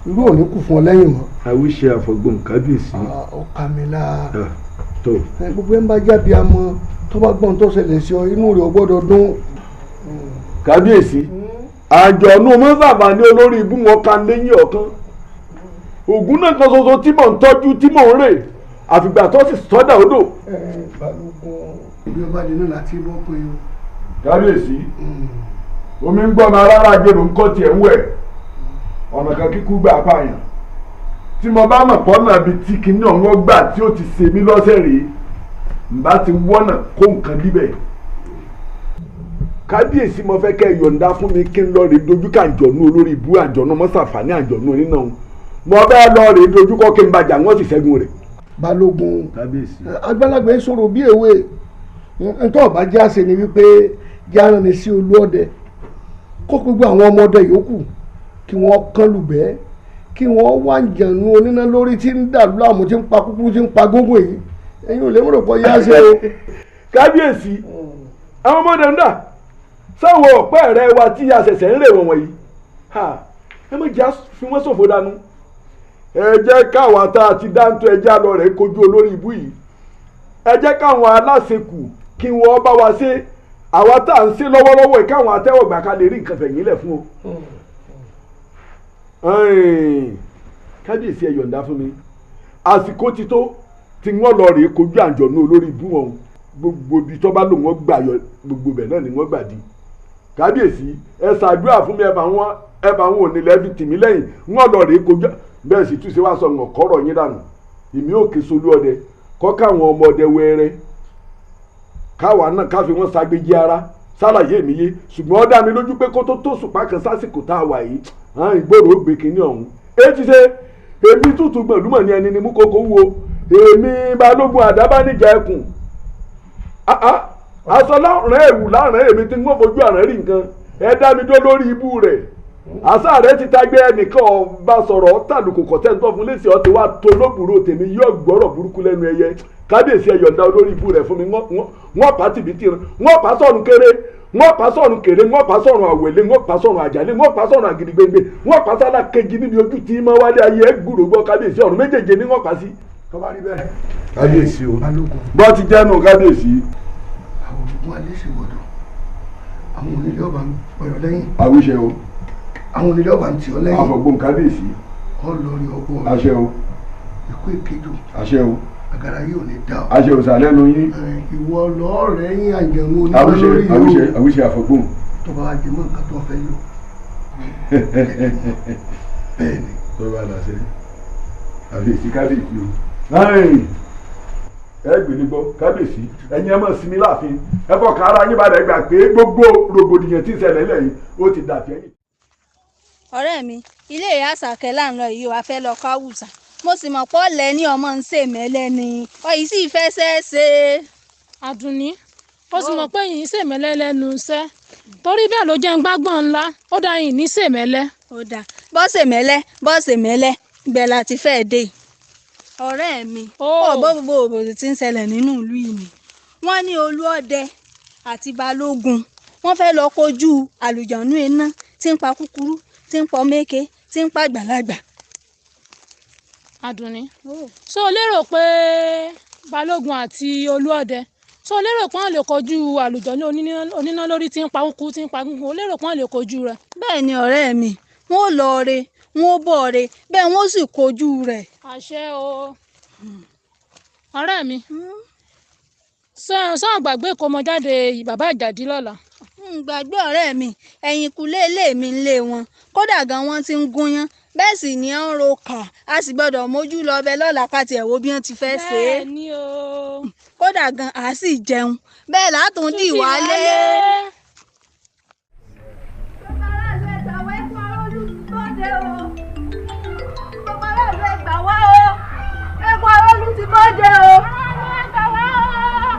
Irú òní kù fún ọ lẹ́yìn mọ́. Àwíṣe àfọ̀gbọ̀n kábíyèsí. Ọkà mi la. Tó. Gbogbo ẹ̀ ń bá jábí amọ tó bá gbọ́n tó ṣẹlẹ̀ sí ọ inú rẹ̀ ò gbọ́dọ̀ dún. Kábíyèsí, àjọ̀nú mọ́sàbà ní olórí ibú wọn kan lẹ́yìn ọ̀kan. Ògùn náà kan ṣoṣo tí mò ń tọ́jú tí mò ń rè àfìgbà tó sì sọ́dà odò. Balógun ibi ọba dínú láti bọ́ pé o. Kábíyèsí, omi ń gbọ́n arára jèrò ń kọ́ tiẹ̀ ń wẹ̀ ọ̀nà kan kíkú gbà pààyàn tí mo bá mọ̀ pọ́nà bíi tí kinní ọ̀hún gbà tí ó ti ṣe mí lọ́sẹ̀ rèé n bá ti wọ́nà kó nǹkan díbẹ̀. Kábíyèsí, mo fẹ́ kẹ́ ẹ yọ̀ǹda fún mi kí n lọ rèé dojú ká àjọ̀nú olórí ibú àjọ̀nú mọ́sàfàní àjọ̀nú onínà òun mo bẹ́ẹ̀ lọ rèé dojú kọ́ kí n bàjá wọ́n sì ṣẹ́gun rẹ̀. Balógun, àgbàlagbà ń sọ̀rọ̀ bí èwe ntọ́ ọba jẹ́ àṣẹ ni wípé jẹ́ aràn ní sí olú ọdẹ kó gbogbo àwọn ọmọdé yòókù kí wọ́n kán lùgbẹ́ kí wọ́n wá jànú oníná lórí tí ń dàlú láàmú tí ń pa kúkúrú tí ń pa gógó yìí ẹ̀yin ò lè mú rò pọ̀ yá ṣe o. Kábíyèsí, àwọn ọmọdé ń dà sáwọn ọ̀pẹ́ rẹ wa tí a ṣẹ̀ṣẹ̀ ń rè wọ̀n wọ̀nyí ẹ má jẹ́ fi wọ́n ṣòfò dànù. Ẹ jẹ́ káwa tá a ti dáńtọ́ ẹjẹ́ àlọ́ rẹ̀ kojú olórí ibú yìí ẹ jẹ́ káwọn aláṣekù kí wọ́n bá wa ṣe àwa tá à ń ṣe lọ́wọ́lọ́wọ́ yìí káwọn atẹ́wọ̀gbà ká lè rí nǹkan fẹ̀yìn lẹ̀ fún o. Kábíyèsí, ẹ yọ̀ǹda fún mi àsìkò ti tó tí wọ́n lọ rèé kojú àjọ̀nú olórí ibú wọn gbogbo ibi tó bá lò wọ́n gbà yọ gbogbo bẹ̀ náà ni wọ́n gbà di. Kábíyèsí, ẹ ṣàdúrà fún mi ẹ bá wọn ò nílẹ̀ fi tì mí lẹ́yìn wọ́n lọ rèé kojú bẹ́ẹ̀ sì túnṣe wá sọ wọn kọ́rọ̀ yín dànù. Èmi ò ké solú ọdẹ kọ́ káwọn ọmọ ọdẹ wẹ́rẹ́ káwa náà ká fi wọ́n ṣàgbéjì ara sálàyé mi yé, ṣùgbọ́n ó dá mi lójú pé kó tó tó sùpá kan sásìkò tá a wà yìí ìgboro ó gbé kinní ọ̀hún. Èyí ti ṣe èmi tútù gbọ̀ndúmọ̀ ní ẹni ni mú kókó wo èmi balógun àdábánijà ẹkùn aṣọ lọ́rùn ẹ̀wù lárùn èmi tí wọ́n fojú àrùn rí nǹkan ẹ dá mi dó lórí ibú rẹ̀ àṣà rẹ̀ ti tagbé ẹnìkan ọba sọ̀rọ̀ tàlùkù kọ̀tẹ́ńtọ́ fún lẹ́sìn ọtí wa tó lóbùrò tèmi yóò gbọ́rọ̀ burúkú lẹ́nu ẹyẹ kábíyèsí ẹ yọ̀ǹda olórí ibú rẹ̀ fún mi wọ́n pa tìbítì wọ́n pa sọ̀rùn kéré wọ́n pa sọ̀rùn kéré wọ́n pa sọ̀rùn àwẹ̀lé wọ́n pa sọ̀rùn àjálé wọ́n pa sọ̀rùn àgìdìgbèǹgbè wọ́n pa sálá kejì níbi ojú tí mọ́ wálé ayé ẹ gbúrò gbọ́ kábíyèsí ọ̀run méjèèjì ni wọ́n pa sí. Tó bá rí bẹ́ẹ̀. Kábíyèsí o bọ́ ti jẹ́nu kábíyèsí. Àwọn olùkọ́ alẹ́ ṣe wọ̀dọ̀ àwọn onílé ọba ń pẹ̀rọ lẹ́yìn. Àwíṣe o. Àwọn onílé ọba ń tì ọ́ lẹ́yìn. Àfọ̀gbọ́n kábíyèsí. Ọ lórí ọgbọ́n. Àṣẹ o. Ikú èkejò. Àṣẹ o. Àgàrà yóò ní dá ọ. Àṣẹ o sàlẹ́nu yín. Ìwọ lọ́ọ̀rẹ́ yín àjẹmú onílé lórí o. Àwíṣe àwíṣe àfọ̀gbọ́n. Tó bá wá jẹ mọ́ nǹkan tó fẹ́ lò. Bẹ́ẹ̀ni. Tó bá lọ sí àfiyèsí kábíyèsí o. Ẹ gbèrè gbọ́ kábíyèsí ẹ̀yin ẹ máa sinmi láàfin ẹ fọkàn ara yín balẹ̀ gbà pé gbogbo rògbòdìyàn tí ń ṣẹlẹ̀ lẹ́yìn ó ti dàbí ẹ̀yìn. Ọ̀rẹ́ mi, ilé ìyá Àṣàkẹ́ là ń lọ yìí wàá fẹ́ lọ káwùsà mo sì mọ̀ pọ́ lẹ́ ní ọmọ ń ṣe mẹ́lẹ́ ni ọyì sì fẹ́ ṣe é ṣe. Àdùnní ó sì mọ̀ pé yìí ń ṣèmẹ́lẹ́ lẹ́nu iṣẹ́ torí bẹ́ẹ̀ ló jẹ́ ń gbágbọ́n ńlá ó dá yìí ní ṣèmẹ́lẹ́. Ó dáa bọ́ ṣèmẹ́lẹ́ bọ́ ṣèmẹ́lẹ́ ibẹ̀ la ti fẹ́ dé. Ọ̀rẹ́ mi, ó gbọ́ gbogbo òbòdì tí ń ṣẹlẹ̀ nínú ìlú yìí ni wọ́n ní Olúọdẹ àti Balógun wọ́n fẹ́ lọ kojú àlùjọ̀nú iná tí ń pa kúkúrú tí ń pa méke tí ń pa àgbàlagbà. Àdùnní ṣó o lérò pé Balógun àti Olúọdẹ ṣó o lérò pé wọ́n lè kojú àlùjọ̀nú oníná lórí tí ń pa kúkúrú tí ń pa gúngún o lérò pé wọ́n lè kojú rẹ̀. Bẹ́ẹ̀ ni ọ̀rẹ́ mi, wọ́n ò lọ re wọ́n ó bọ̀ re bẹ́ẹ̀ wọ́n sì kojú rẹ̀. Àṣẹ o ọ̀rẹ́ mi, sọ gbàgbé ìkómọjáde bàbá Àjàdí lọ́la. N gbàgbé ọ̀rẹ́ mi, ẹ̀yìnkùlé ilé mi ń lé wọn kódà gan wọ́n ti ń gúnyán bẹ́ẹ̀ sì ni ó ń ro kàn á sì gbọ́dọ̀ mójú lọ ọbẹ̀ lọ́la ká tiẹ̀ wo bí wọ́n ti fẹ́ ṣe é. Bẹ́ẹ̀ ni o. Kódà gan á sì jẹun bẹ́ẹ̀ látún dì wálé. Ti bọ́dẹ o. Ẹgbà wá o.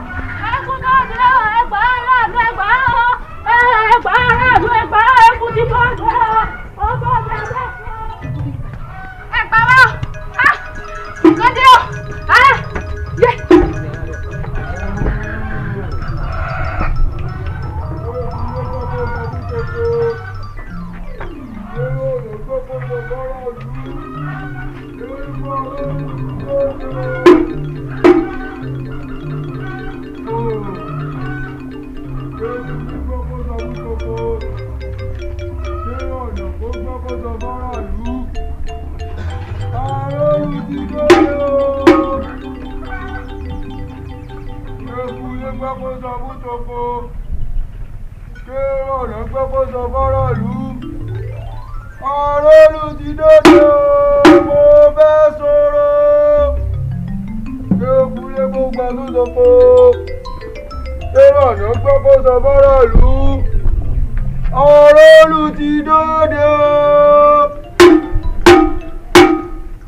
Ẹkún bọ́dẹ o. Ẹgbà aráàlú ẹgbà o. Ẹgbà aráàlú ẹgbà ẹkún ti bọ́dẹ o. Ó bọ́dẹ o. Ẹgbà wá o. Kọ́dé o. Yé. Ọ̀rọ̀lù ti dóde o, mo fẹ́ sọ̀rọ̀. Kékulé kó gba tó sọ pé kérò ọ̀nà gbọ́ kó sọ fọ́rọ̀ lù. Ọ̀rọ̀lù ti dóde o,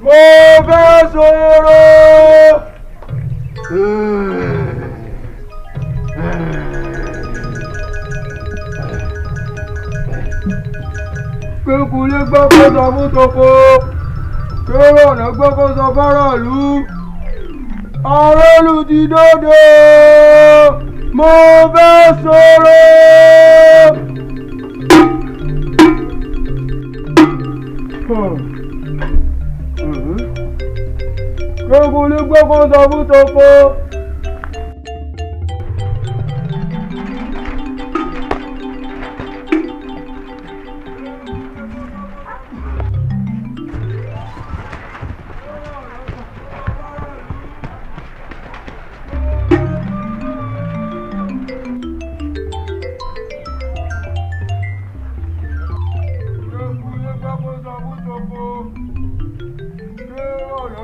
mo fẹ́ sọ̀rọ̀. Kékulé gbọ́ kó sọ fún toko, kérò ọ̀nà gbọ́ kó sọ fọ́rọ̀ lù. Ọ̀rọ̀lù ti dóde o, mo fẹ́ sọ̀rọ̀. Kékulé gbọ́ kó sọ fún toko.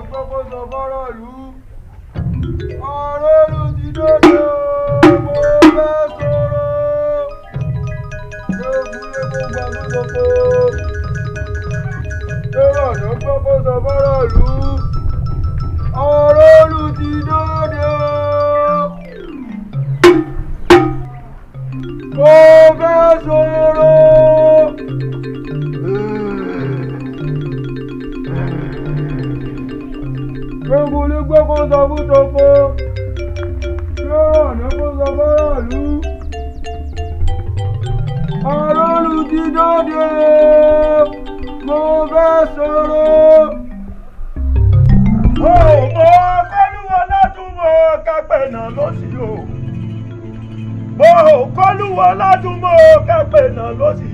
gbọ́ kó sọ fọ́rọ̀ lù. Ọ̀rọ̀ lù ti dòdò, mo fẹ́ sọ̀rọ̀. Kékulé kó gbà tó sọ̀kò. Kérò ọ̀nà gbọ́ kó sọ fọ́rọ̀ lù. Ọ̀rọ̀ lù ti dòdò. Mo fẹ́ sọ̀rọ̀. Kékulé gbọ́ kó sọ fún toko. Kérò ọ̀nà kó sọ fọ́rọ̀ lù. Ọ̀rọ̀ lù ti dòdò. Mo fẹ́ sọ̀rọ̀. Ó mọ kọ́lùwọ́ látúmọ̀ kápẹ́ náà lọ́sí o. Mo kọ́lùwọ́ látúmọ̀ kápẹ́ náà lọ́sí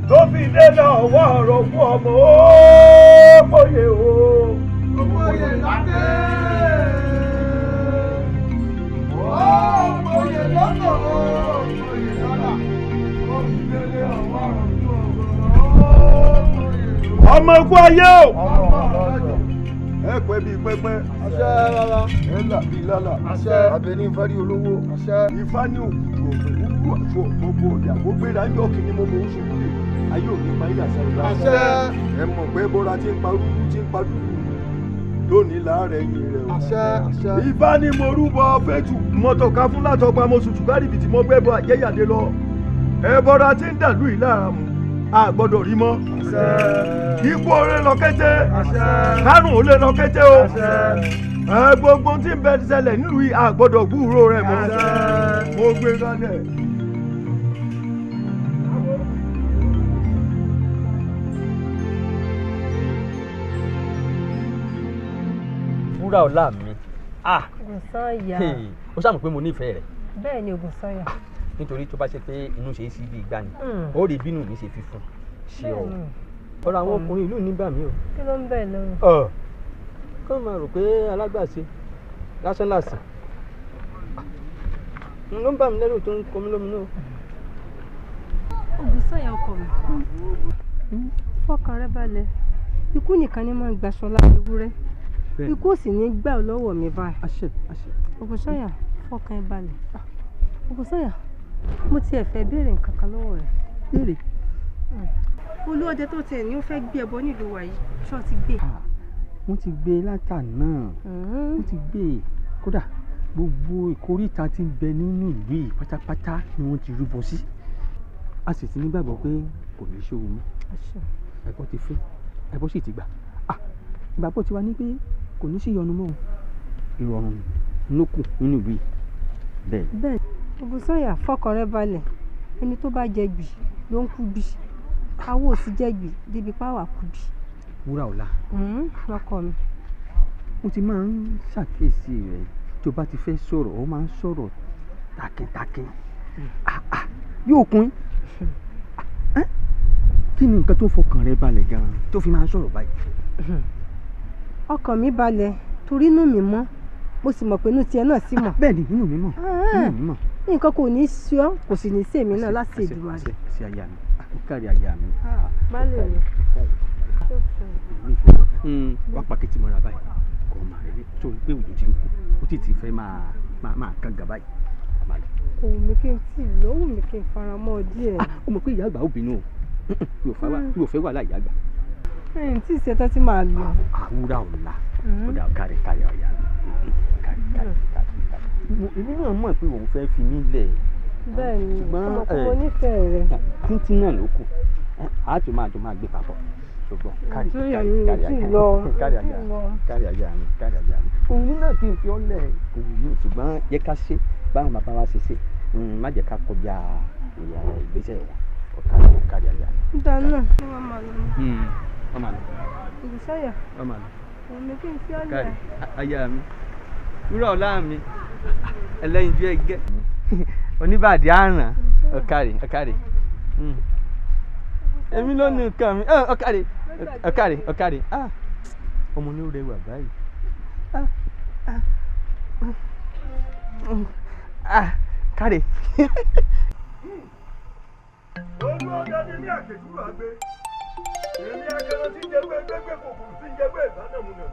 tó fi lé lọ́wọ́ ọ̀rọ̀ fún ọmọ ó kóye o. Oyè lákè. Ó oyè lọ́nà ó oyè lọ́nà. Ó fi délé ọwọ́ ọ̀rọ̀ fún ọmọ ó oyè o. Ọmọ ikú ayé o. Ẹ pẹ́ bíi pẹ́pẹ́. Àṣẹ rárá. Ẹ là bíi lálà. Àṣẹ. Abẹ ní ifá rí olówó. Àṣẹ. Ifá ní òkùtù ọ̀fẹ́ wúwú àti ọ̀gbogbo ìyàwó gbéra ń yọ kí ni mo mọ̀ ń ṣubú lè. Ayé òní pa ilé àṣà ìlà. Àṣẹ. Ẹ mọ̀ pé bóra ti ń pa rúrú ti ń pa dúdú. Lónìí láàárẹ̀ yìí rẹ̀ o. Àṣẹ. Àṣẹ. Ifá ní mo rúbọ fẹ́tù mọ́tò ká fún látọpa mo sùtù kárìbì tí mo gbẹ́ bọ àjẹyàdé lọ. Ẹbọra ti ń dàlú yìí lára mu. A gbọ́dọ̀ rí mọ́. Ikú oore lọ kété. Kárùn ó lé lọ kété o. Gbogbo tí ń bẹ ṣẹlẹ̀ nílùú yìí a gbọ́dọ̀ gbúròó rẹ̀ mọ́. Mo gbé kalẹ̀. Wúrà ọlá mi. Ah. Ògùnsànyà. Ó ṣàmù pé mo nífẹ̀ẹ́ rẹ̀. Bẹ́ẹ̀ ni Ògùnsànyà. Nítorí tó bá ṣe pé inú ṣe é sí bí igbá ni. Ó rí bínú mi ṣe fífún. Ṣé ọ. Ọ̀rọ̀ àwọn ọkùnrin ìlú nígbà mí o. Kí ló ń bẹ̀ lọ́rùn? Ọ̀ kọ́ máa rò pé alágbàṣe lásán làsàn. Ló ń bà mí lẹ́rù tó ń kọ mí lóminú. Ògùnsànyà ọkọ mi. Fọkàn rẹ balẹ̀. Ikú nìkan ni máa ń gbaṣọ lára ewúrẹ́. Ikú ò sì ní gbà ọ́ lọ́wọ́ mi báyìí. Àṣẹ àṣẹ. Ògùnsànyà fọkàn ẹ balẹ̀. Ògùnsànyà mo tiẹ̀ fẹ́ béèrè nǹkan kan lọ́wọ́ rẹ̀. Béèrè. Olúọdẹ tó tiẹ̀ ní ó fẹ́ gbé ẹbọ nílùú wa yìí ṣó ti gbé. Wọ́n ti gbé látàná. Wọ́n ti gbé e kódà gbogbo ìkóríta tí ń bẹ nínú ìlú yìí pátápátá ni wọ́n ti rúbọ sí. A sì ti nígbàgbọ́ pé kò ní ṣòro mọ́. Ẹbọ ti fẹ́ ẹbọ sì ti gbà. Ìgbàgbọ́ tiwa ní pé kò ní sí ìyọnu mọ́ o. Ìrọ̀rùn ló kù nínú ìlú yìí. Bẹ́ẹ̀. Bẹ́ẹ̀ Ògùnsànyà fọkàn rẹ balẹ̀. Ẹni tó bá jẹ gbì ló ń kú gbì. Awo ò sì jẹ gbì débi páwà kú gbì. Wúrà ọlá. Lọkọ mi. Mo ti máa ń ṣàkíyèsí rẹ tó bá ti fẹ́ sọ̀rọ̀ ó máa ń sọ̀rọ̀ takintakin. Yóò kún. Kí ni nǹkan tó fọkàn rẹ balẹ̀ gan-an tó fi máa ń sọ̀rọ̀ báyìí? Ọkàn mi balẹ̀ torí inú mi mọ́, mo sì mọ̀ pé inú tiẹ̀ náà sì mọ̀. Bẹ́ẹ̀ ni inú mi mọ̀, inú mi mọ̀. Nǹkan kò ní í ṣe ọ́, kò sì ní í ṣe èmi náà láti Èdùmàrè. Ṣe aya mi, ó kárí aya mi. Baálé mi. Wá pàkìtì mọ́ra báyìí, kò máa rí torí pé òjò ti ń kú, ó sì ti fẹ́ máa kán gà báyìí. Kò wù mí kí n tì lọ, ó wù mí kí n fara mọ́ ọ díẹ̀. Ó mọ̀ pé ìyá àgbà ó bínú o, mi ò fẹ́ wàhálà ìyá àgbà. Ẹ̀yìn tí ìṣẹ́tọ́ ti máa lò. Àwúrà ọ̀la, ó dà kárí kárí ọ̀yà mi, kárí kárí kárí kárí. Èmi náà mọ̀ pé òun fẹ́ fi mí lẹ̀. Bẹ́ẹ̀ ni, ọmọ kò mo nífẹ̀ẹ́ rẹ. Títí náà ló kù, a tún máa jọ máa gbé papọ̀. Ṣùgbọ́n kárí kárí kárí kárí àyà kárí àyà mi kárí àyà mi. Òun náà kì í fi ọ́ lẹ̀ kò wù mí ṣùgbọ́n jẹ́ ká ṣe báwọn bàbá wa ṣe ṣe má jẹ́ ká kọjá ìgbésẹ̀ wa kárí kárí àyà mi. Dáná, ṣé wàá máa lọ? Wọ́n máa lọ. Ògùnsànyà. Wọ́n máa lọ. Òun mi kí n fi ọ́ lẹ̀. Kárí aya mi, wúrà ọlá mi, ẹlẹ́yinjú ẹgẹ́, oníbàdí àràn, ọ̀kàrè ọ̀kàrè. Èmi ló ní nǹkan mi, ọ̀kàrè ọ̀kàrè ọ̀kàrè. Ọmọ ní ó rẹwà báyìí. Káre. Olú ọdẹ ni ní àkèjúrò àgbẹ̀. Èmi akẹran tí ń jẹgbẹ́ gbẹgbẹ́ kòkòrò tí ń jẹgbẹ́ ìbánàmúnà.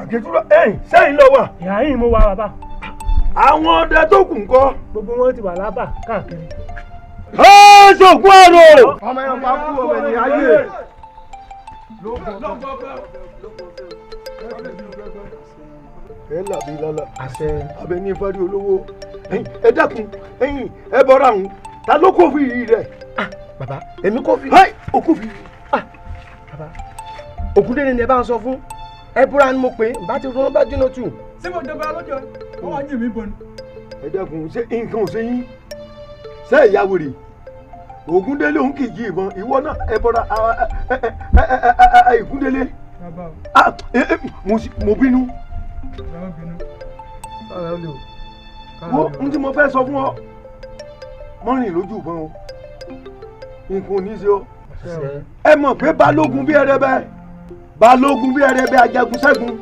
Àkẹ́tùrọ̀ ẹ̀yìn sẹ́yìn lọ wà. Ìhà yìí mo wà bàbá. Àwọn ọdẹ tó kù ńkọ́. Gbogbo wọn ti wà lábà káàkiri. Ẹ ṣògùn àrò. Ọmọ ẹran pa kú ọmọ ẹni ayé. Ẹ làbí lálá. Àṣẹ. Abẹ ní ifá rí olówó. Ẹ dákun ẹ̀yin ẹ bọ́ra àwọn ta ló kó fi yìí rẹ̀. Bàbá èmi kò fi. O kò fi. Bàbá Ògúndélé ni ẹ bá ń sọ fún ẹ búra ni mo pè é bá ti ronú bá jóná tù. Ṣé mo jọba lọ́jọ́ wọ́n wá jì mí bọ̀ ni. Ẹ dákun ṣé nǹkan ò ṣe yín ṣé ìyá wèrè Ògúndélé òun kì í jí ìbọn ìwọ náà ẹ bọ́ra Ìgúndélé mo bínú. Wo n tí mo fẹ́ sọ fún ọ mọ́rin lójú ìbọn o nǹkan ò ní ṣe ọ. Ẹ mọ̀ pé balógun bí ẹrẹbẹ balógun bí ẹrẹbẹ ajagun ṣẹ́gun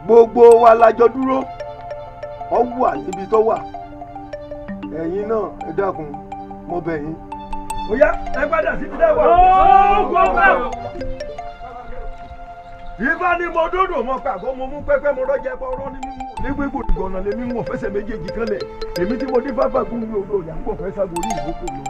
gbogbo wa la jọ dúró ọ wà níbi tó wà ẹ̀yin náà ẹ dákun mo bẹ̀ yín. Ó yá ẹ padà síbi tẹ́ wà. Ifá ni mo dúdú mo pàgọ́ mo mú pẹ́pẹ́ mo rọ́jẹ́ pọ̀ ọ̀rọ̀ ní mímú ní gbégbò ìgbọ̀nà lèmi wọn fẹsẹ̀ méjèèjì kanlẹ̀ èmi tí mo dín fáfá gún mi odò ìyá ń bọ̀ fẹ́ sago orí ìrókò lọ.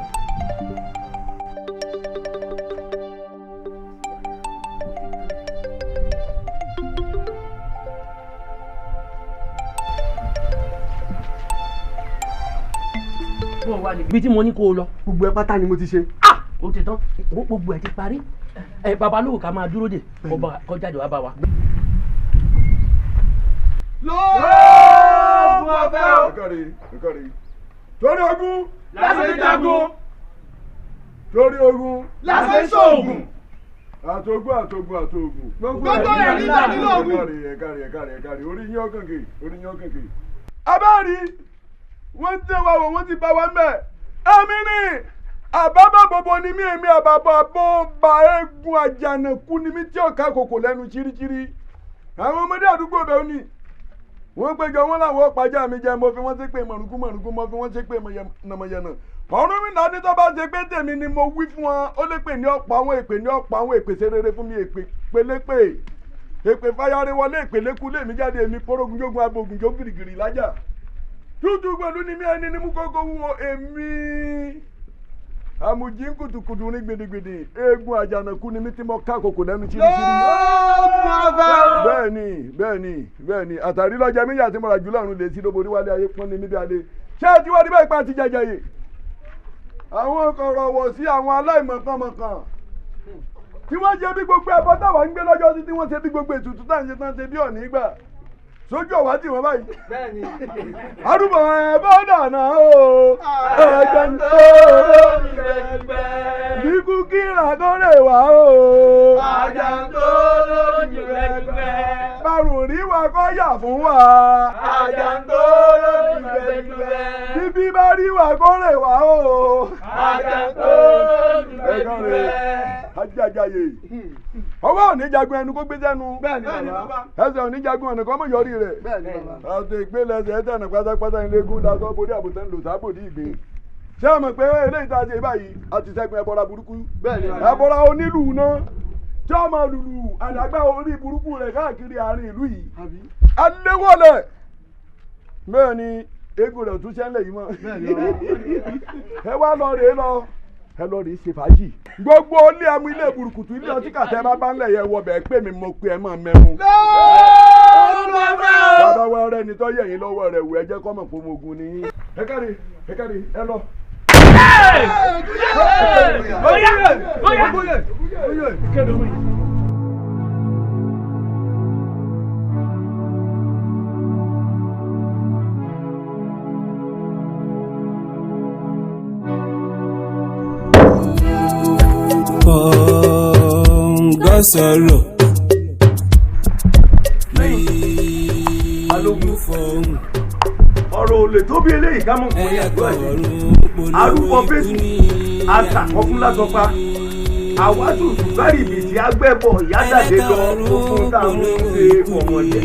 Ibi tí mo ní kó o lọ. Gbogbo ẹ pátá ni mo ti ṣe. Ah! O ti tán gbogbo ẹ ti parí. Ẹ babalówo ká máa dúró dè kó jáde wá bá wa. Lóògùn ọ̀fẹ́ o. Torí ogun. Lásán jagun. Torí ogun. Lásán ṣoògùn. Àtògùn àtògùn àtògùn. Gbogbo ẹ̀ nígbà nínú ogun. Ẹ̀kárí ẹ̀kárí ẹ̀kárí orí yín ọ̀kànkè orí yín ọ̀kànkè. Abáàrí wọ́n ti wá wọ̀ wọ́n ti bá wa mẹ́. Èmi ni àbábà bòbò ni mí èmi àbàbà bó ba eégún àjànàkú ni mí tí ọ̀ka kòkò lẹ́nu chiríchirí. Àwọn ọmọdé àdúgbò bẹ́ẹ̀ ni wọ́n péjọ wọn làwọn ọ̀pájà mi jẹ mo fi wọ́n ṣépè mọ̀rùkú mọ̀rùkú mo fi wọ́n ṣépè mọ̀nàmọ̀yànà. Ọ̀run mi náà ní tó bá ṣe pé tèmi ni mo wí fún wọn ó lè pè ní ọ̀pọ̀ àwọn èpè ní ọ̀pọ̀ àwọn èpè ṣe rere fún mi èpè pélépè èpè fáyáré wọlé èpè lékú lèmi jáde èmi porógunjógun abogunjó gìrìgìrì lájà. Tútù pẹ̀lú ni mí ẹni ní mú kókó wúwo èmi àmùjí ń kùtùkùtù ní gbèdégbèdé eégún àjànàkú ni mí tí mo ká kòkò lẹ́nu ṣíríṣírí. Bẹ́ẹ̀ni bẹ́ẹ̀ni bẹ́ẹ̀ni àtàrí lọ́jà méjì àti mọ̀rà jùlọ ọ̀run lè sí lóborí wálé ayé pọ́n ní níbi adé. Ṣé ẹ ti wá rí báyìí pa àti jàjàyè? Àwọn kọ̀rọ̀ wọ̀ sí àwọn aláìmọ̀kànmọ̀kàn tí wọ́n ṣe bí gbogbo ẹbọ táwa ń gbé lọ́jọ́ sí tí wọ́n ṣe bí gbogbo ètùtù tá à ń ṣe tán ṣe bí ọ̀ní gbà sójú ọ̀wá tí wọ́n báyìí. Arúgbó ẹ bọ́ dànù o ẹ̀jẹ̀ ń tó bíkú kíra tó lè wá o. Àjà ń tó lójú ẹgbẹ́. Bárùn rí wa kọ́ yà fún wa. Àjà ń tó lójú ẹgbẹ́. Bíbí bá rí wa kó lè wá o. Àjà ń tó lójú ẹgbẹ́. Ajajaye ọwọ́ òní jagun ẹnu kó gbé sẹ́nu ẹsẹ̀ òní jagun ọ̀nà kan mọ̀ yọrí rẹ̀ àti ìpínlẹ̀ ẹsẹ̀ ẹsẹ̀ ọ̀nà pátápátá ilé egun dasọ́ borí àbùtẹ́ ń lò sábòdì ìgbín. Ṣé o mọ̀ pé eléyìí tá a ṣe báyìí a ti ṣẹ́gun ẹbọra burúkú ẹbọra onílù náà tí ó máa lùlù àdàgbà orí burúkú rẹ̀ káàkiri àárín ìlú yìí aléwọlẹ̀ bẹ́ẹ̀ ni eégún rẹ̀ tún ṣẹ́ńlẹ̀ yìí mọ́ ẹ wá lọ rèé lọ ẹ lọ rèé ṣe fàájì gbogbo ilé ẹmu ilé burúkutu ilé ọtí kàtẹ́ bá bá ń lẹ̀ yẹ wọ bẹ́ẹ̀ pé mi mo pe ẹ máa mẹ́mu. Bàbá wa rẹ ni tọ́ yẹ̀yìn lọ́wọ́ rẹ̀ wù ẹ jẹ́ kọ́mọ̀ fún ogun ni yín. Ẹ káre ẹ káre ẹ lọ. Kọ̀ǹgọ́ sọ̀rọ̀. Balógun ọ̀rọ̀ olè tó bí eléyìí ká mọ̀ fún yàtọ̀ àjẹ́ arúgbó fèsì àtàkọ́ fún látọ́pá àwájú bárì bìtì agbẹ́bọ̀ ìyádàdé lọ fún táwọn ṣe ọmọdé.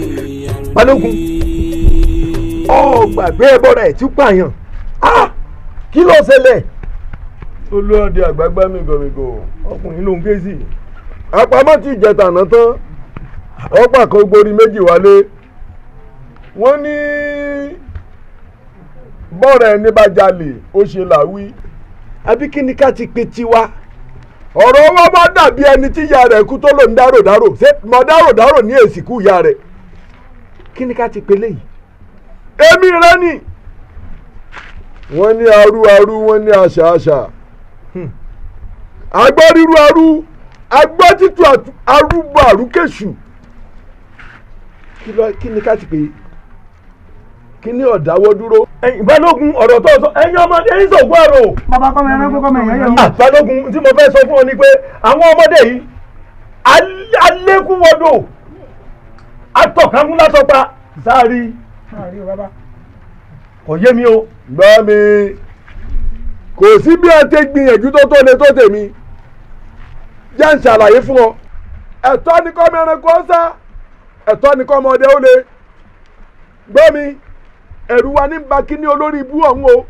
Balógun ọ gbàgbé ẹbọra ẹ̀ tí pààyàn kí ló ṣẹlẹ̀. Olúọdẹ àgbàgbà mìgòmìgò. Ọkùnrin ló ń ké sí. Àpamọ́ tí ìjẹta àná tán, ọ̀pá kan gborí méjì wálé. Wọ́n ní bọ́ọ̀rọ̀ ẹni bá jalè ó ṣe làwí. Àbí kí ni ká ti pe tiwa? Ọ̀rọ̀ wọn bá dàbí ẹni tí ìyá rẹ̀ kú tó lò ń dárò dárò. Ṣé mo dárò dárò ní èsìkú ìyá rẹ̀? Kí ni ká ti pe léyìí? Èmi rẹ ni. Wọ́n ní arú arú, wọ́n ní àṣà àṣà. Agbọ́ ríru arú, agbọ́ títú arúgbó àrúkèṣù. Kí ni ká ti pè é? Kí ni ọ̀dáwọ́ dúró? Balógun, ọ̀rọ̀ tó sọ, ẹ̀yin ọmọdé ń sògùn àrò. Bàbá kọ́mọ ẹranko kọ́mọ èèyàn yọ. Balógun, tí mo fẹ́ sọ fún ọ ni pé àwọn ọmọdé yìí alékúwọ́dọ̀ atọ̀kánkún látọ̀pa sáárì. Kò yé mi o. Gbọ́ mi, kò sí bí a ti gbìyànjú tó tó le tó tèmi. Jẹ́ ń ṣàlàyé fún ọ. Ẹ̀tọ́ ni kọ́mọ ẹranko ọ̀sá, ẹ̀tọ́ ni kọ́mọ ọdẹ ó le. Gbọ́ mi, ẹ̀rù wa ní ba kíní olórí ibú ọ̀hún o.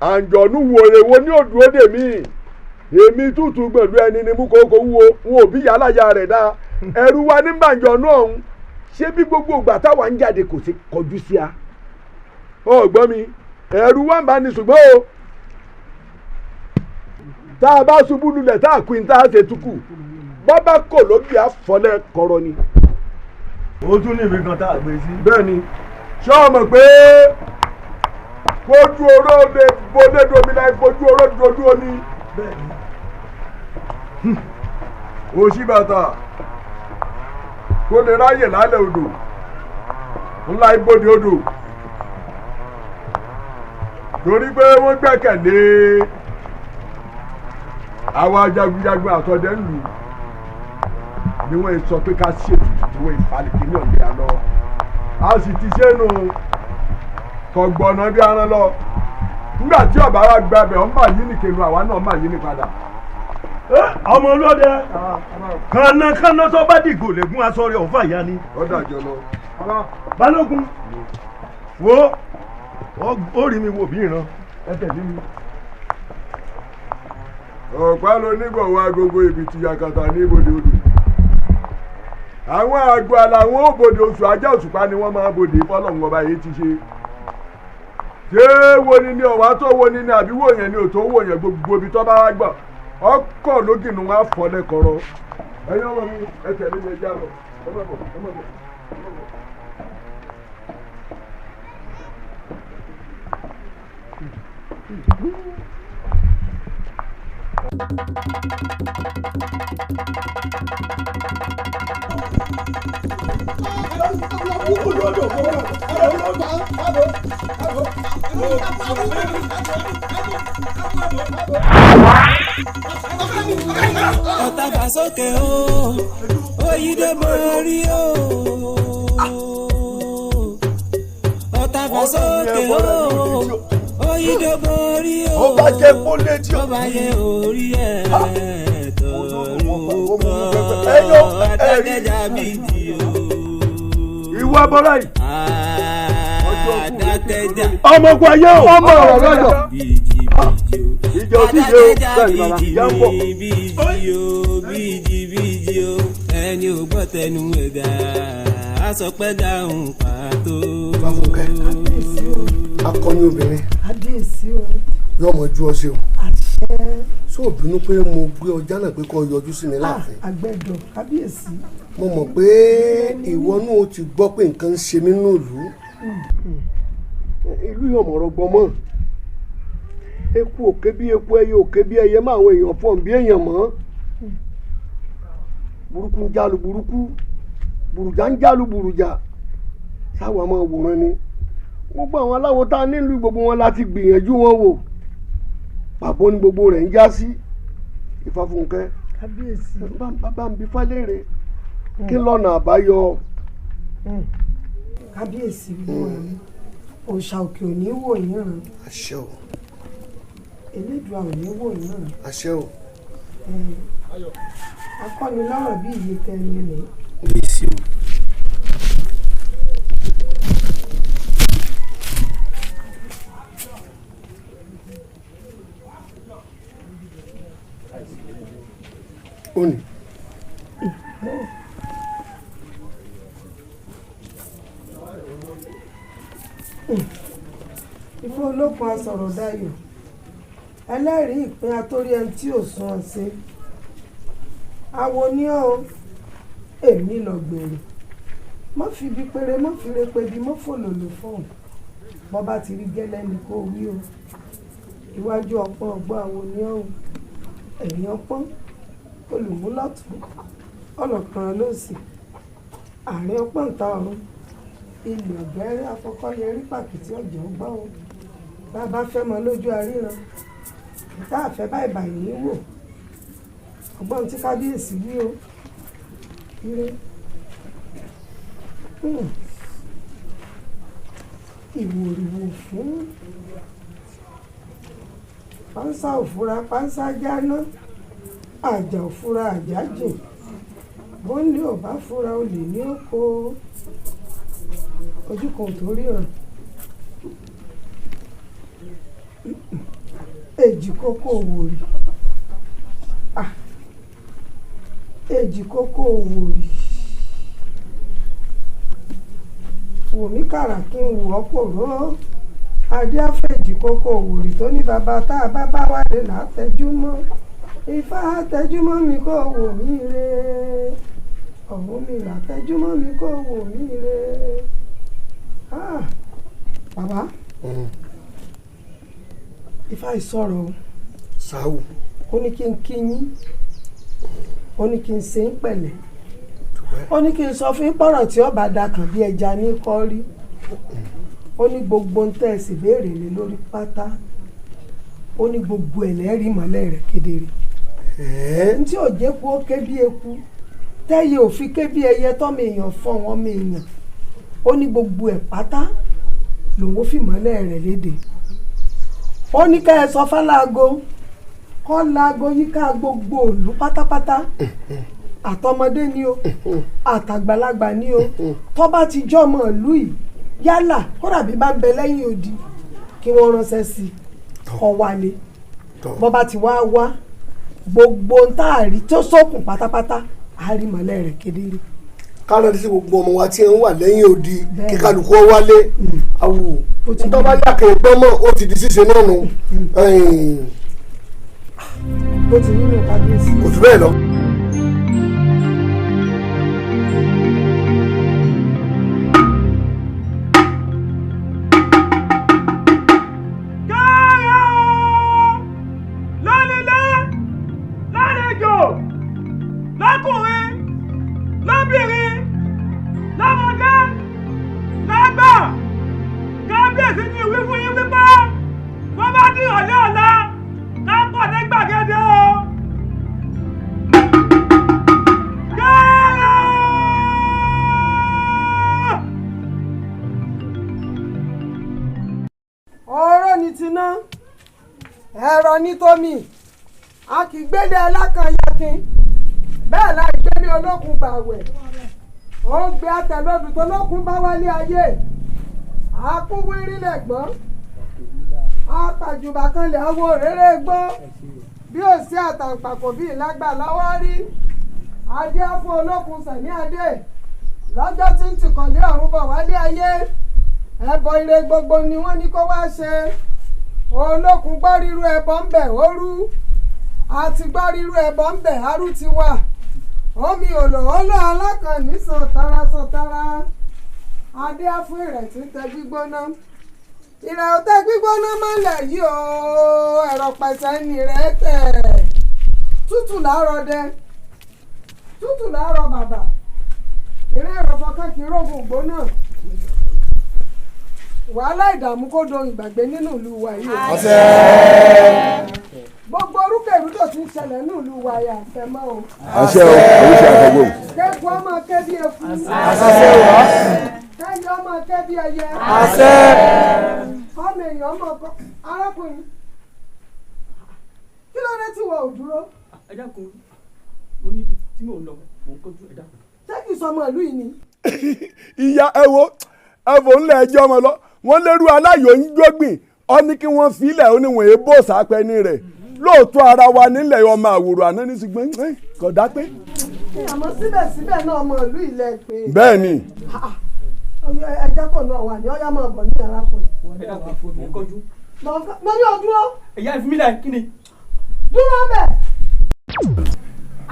Àǹjọ̀nú wo èwo ní òdúró dè mí. Èmi tútù pẹ̀lú ẹni ni mú kókó wúwo, n ò bí yàrá rẹ̀ dá. Ẹ̀rù wa ní bàǹjọ̀nú ọ̀hún. Ṣé bí gbogbo ìgbà táwa ń jáde kò sí kọjú sí a? Ó gbọ́ mi, ẹ̀rù wa ń bá ní ṣùgbọ́n o. Tá a bá ṣubú lulẹ̀ tá a kú ní tá a ṣe túkù. Bọ́ bá kò lóbi àfọlẹ́ kọ̀rọ̀ ni. Ó tún ní ibi kan tá a gbé sí. Bẹ́ẹ̀ni, ṣé o mọ̀ pé fojú oró lè bodé domi láì fojú oró dojú omi. Bẹ́ẹ̀ni. Òṣì bàtà kó lè ráyè lálẹ́ odò ńlá ibodè odò torí pé wọ́n gbẹ́kẹ̀lé àwọn jagunjagun àtọ̀dẹ ńlù ni wọ́n sọ pé ká ṣètùtù tí wọ́n ìfalẹ̀ kí ní ọ̀lẹ́ àlọ́ a sì ti ṣe nù kọ̀gbọ̀nà bí aràn lọ nígbà tí ọ̀bá wa gba abẹ ọ̀n bà yín nìkenu àwa náà mà yín ní padà. Ọmọ olóde kànákànná tó bá dìgbò lẹ́gùn aṣọ rẹ̀ ọ̀fà ìyá ni. Ó dàjọ lọ. Balógun, wo ó rí mi wò bí ìran, ẹ tẹ̀lé mi. Ọ̀pá ló nígbọ̀wọ́ agogo ibi tí yakata ní ibodè odò. Àwọn àgbà làwọn òbòdè oṣù ajá òṣùpá ni wọ́n máa bòdè fọlọ́run ọba yìí ti ṣe. Ṣé wo ni ni ọ̀wá tó wo ni ni àbí wò yẹn ni ò tó wò yẹn gbogbo ibi tó bá wá gbà ọkọ̀ lógìnú wa fọ́ lẹ́kọ̀ọ́rọ́. Ẹ̀yin ọmọ mi, ẹ tẹ̀lé mi, ẹ já lọ. Ẹ má bọ̀, ẹ má bọ̀. Ọ̀tá fà sókè o, òyìnbó borí o. Ọ̀tá fà sókè o, òyìnbó borí o. Ó bá jẹ́ kó létí o. Ó bá yẹ orí ẹ̀ tọ̀rọ̀ kọ́. Adákẹ́jà bíi ti o. Ìwọ abọ́lá yìí. Adákẹ́jà. Ọmọ ogun ayé o. Ọmọ ọ̀rọ̀ lọ́jọ́. Ìjọ òtíje o, bẹ́ẹ̀ ni bàbá, ìyá ń bọ̀. Bíjì o, bíjì bíjì o, ẹni ò gbọ́ tẹnu ẹ̀gà, á sọ pé dáhùn pàtó. Fáfúnkẹ́, akọni obìnrin, Kábíyèsí o. yóò mọ ju ọ sí o. Àṣẹ. Ṣé ò bínú pé mo gbé ọjà náà pé kó yọjú sí mi láàfin? Àgbẹ̀dọ̀, kábíyèsí. Mo mọ̀ pé ìwọ náà ó ti gbọ́ pé nǹkan ń ṣe mí nínú ìlú. Ìlú yóò mọ̀rọ̀ gbọ́ mọ́. Eku òkè bí eku, ẹyẹ òkè bí ẹyẹ, máa àwọn èèyàn fọ̀n bí èèyàn mọ́. Burúkú ń jálu burúkú, burújà ń jálu burújà. Sáwa máa wòran ni. Gbogbo àwọn aláwo tá a nílùú gbogbo wọn láti gbìyànjú wọn wò. Pàbó ni gbogbo rẹ̀ ń já sí. Ìfàfúnkẹ́, Kábíyèsí. bá ń bi fálẹ́rẹ̀ kí lọ́nà àbáyọ. Kábíyèsí, òòṣà òkè òní wò yín ràn. Àṣẹ o. Elédùà òní wò yín ràn. Àṣẹ o. Akọ́nilọ́rọ̀ bí iye tẹni rèé. Kábíyèsí o. Ó ní. Ifá olókun asọ̀rọ̀ dayọ̀, ẹlẹ́rìí ìpín atórí ẹni tí ò sún ọ sí. Awo ní ọ́ o, èmi lọ gbèrè. Má fi ibi péré, má fi re pebi, má fòlòlò fọ̀hún. Bọ́ bá ti rí gẹ́lẹ́ ni kó wí o. Iwájú ọpọ́n ọgbọ́n awo ní ọ́ o, ẹ̀yìn ọpọ́n olùmúlọ́tún ọlọ́kan lósì, àárín ọpọ́n ìta ọ̀run, ilẹ̀ ọ̀gẹ́rẹ́ afọkọ́yẹrí pàkìtì ọ̀jọ̀ ọgbọ́n o. Bàbá fẹ́ mọ lójú aríran, ìta àfẹ́ báyìí báyìí ní wò. Ọgbọ́n tí kábíyèsí wí o. Ire. Ìwòrìwò fún pánsá òfura pánsá jáná, àjà òfura àjà jìn, bóńlé ò bá fura olè ní oko. Ojú kan ò tó ríran. Èjì kókó òwòrì. Èjì kókó òwòrì. Wòmí kàrà kí n wù ọ́ kò ró. Adé àfẹ̀jì kókó òwòrì tó ní bàbá tá a bá bá wálé là á tẹjú mọ́. Ifá tẹjú mọ́ mi kó wò mí re. Ọ̀hún mi là tẹjú mọ́ mi kó wò mí re. Bàbá. Ifá ìsọ̀rọ̀ o. Sáwù. Ó ní kí n kí yín. Ó ní kí n ṣe ń pẹ̀lẹ́. Ó ní kí n sọ fún pọ̀rọ̀ tí ọba da kàn bí ẹja ní kọ́rí. Ó ní gbogbo ń tẹ́ ẹ sì béèrè lé lórí pátá. Ó ní gbogbo ẹ̀ lẹ́rìí mọ́lẹ̀ rẹ̀ kedere. Ntí ò jẹ́ kú ó ké bí eku. Tẹ́yẹ ò fi ké bí ẹyẹ tọ́mọ èèyàn fọ́ wọn ọmọ èèyàn. Ó ní gbogbo ẹ̀ pátá lòun ó fi mọ́lẹ̀ rẹ̀ léde. Ó ní ká ẹ sọ fáláago kọ́ laago yíká gbogbo òlú pátápátá. Àtọmọdé ni o, àtàgbàlagbà ni o. Tó bá ti jọmọ ìlú yìí, yálà kódà bí bá ń bẹ lẹ́yìn odi, kí wọ́n ránṣẹ́ sí i kó wálé. Bó bá ti wá wá, gbogbo ń tá a rí tó sókun pátápátá, a rí mọ́lẹ̀ rẹ̀ kedere. Ká rántí sí gbogbo ọmọ wa tí ń wà lẹ́yìn odi, kí kálukú wálé. Awù tó bá yàkẹ́ ìgbọ́n mọ́, ó ti di ṣíṣe náà nù. Bó ti nínú kábíyèsí. Kò jù bẹ́ẹ̀ lọ. Ẹ̀rọ ní tómi, a kì í gbélé alákànyakin, bẹ́ẹ̀ la gbélé olókun gbàwẹ̀. Ó ń gbé àtẹlódù tó lókun bá wálé ayé. Akúwírí lẹ̀gbọ́n, apàjùbà kan lè awo òréré gbọ́. Bí ó sí àtàǹpàkò bí ìlágbà lọ́wọ́ rí. Adé á fún olókun sàní adé lọ́jọ́ tí ń tìkọ̀lé ọ̀run bọ̀ wálé ayé. Ẹbọ ire gbogbo ni wọ́n ní kó wá ṣe. Olókun gbọ́ rírú ẹbọ ń bẹ̀ ó rú, àti gbọ́ rírú ẹbọ ń bẹ̀ arú ti wà. Omi òlòólò alákànní sàn tara sàn tara. Adé á fún ìrẹ̀ tí ń tẹ gbígbóná. Ìrẹ̀ ò tẹ gbígbóná mọ́lẹ̀ yìí o, ẹ̀rọ pẹ̀sẹ̀ ni rẹ̀ tẹ̀. Tútù láàárọ̀ dẹ, tútù láàárọ̀ bàbà. Ìrẹ̀ ẹ̀rọ fọkàn kì í rògùn gbóná. Wàhálà ìdààmú kó dohun ìgbàgbé nínú ìlú wa yìí o. Gbogbo orúkèrúdò tí ń ṣẹlẹ̀ nínú ìlú wa yìí àfẹ́ mọ́ o. Àṣẹ o, àwùjọ àfọgbò. Kéku ọmọ ké bí eku. Àṣẹ o. Kẹ́yẹ ọmọ ké bí ẹyẹ. Àṣẹ. Kọ́mọ èèyàn ọmọ kọ́ arákùnrin. Kí ló dé tí wọ́n ò dúró? Ẹ dákun, mo níbi tí mò ń lọ, mò ń kọjú, ẹ dákun. Ṣé kìí sọmọ ìlú yìí ni? Ìyá ẹ wo, ẹ fò ńlẹ̀ ẹjọ́ ọmọ lọ. Wọ́n lérú aláyò ń gbógbìn, ó ní kí wọ́n filẹ̀, ó ní wọ́n èébò sápẹ́ni rẹ̀. Lóòótọ́ ara wa nílẹ̀ ọmọ àwòrò àná ní ṣùgbọ́n kò dá pé. Àmọ́ síbẹ̀síbẹ̀ náà ọmọ ìlú ilẹ̀ pé. Bẹ́ẹ̀ ni. Ẹjẹ́ kò náà wà ní ọ̀yá máa bọ̀ ní arákùnrin. Mo ní o dúró. Ìyá ìfúnmílẹ̀ kí ni. Dúró bẹ̀.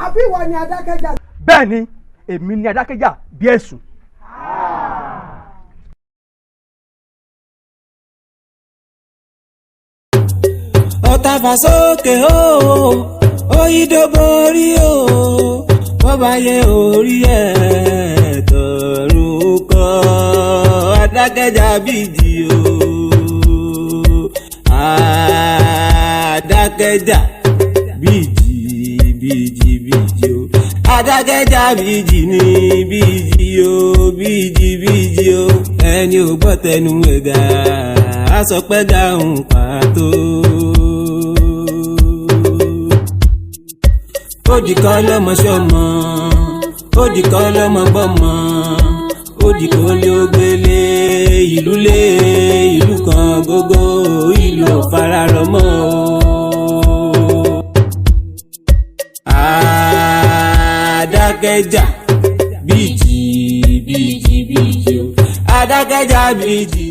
Àbí ìwọ ni Adákẹ́jà? Bẹ́ẹ̀ ni, èmi ni Adákẹ́jà bí ẹ̀sùn. Ọ̀tá fà sókè o, òyìnbó borí o, wọ́n bá yẹ orí ẹ̀ tọ̀run kọ́. Adákẹ́jà bíjì o, Adákẹ́jà bíjì bíjì bíjì o, Adákẹ́jà bíjì ní bíjì o, bíjì bíjì o. Ẹni ò gbọ́ tẹnu ẹ̀gà á sọ pé dáhùn pàtó. Ó di kọ́ lọ́mọ sọ́mọ, ó di kọ́ lọ́mọ gbọ́mọ, ó di kó lé ó gbélé ìlú lé ìlú kan gógó, ìlú ò fararọ mọ́ o. Adákẹ́jà bíjì bíjì bíjì o, Adákẹ́jà bíjì.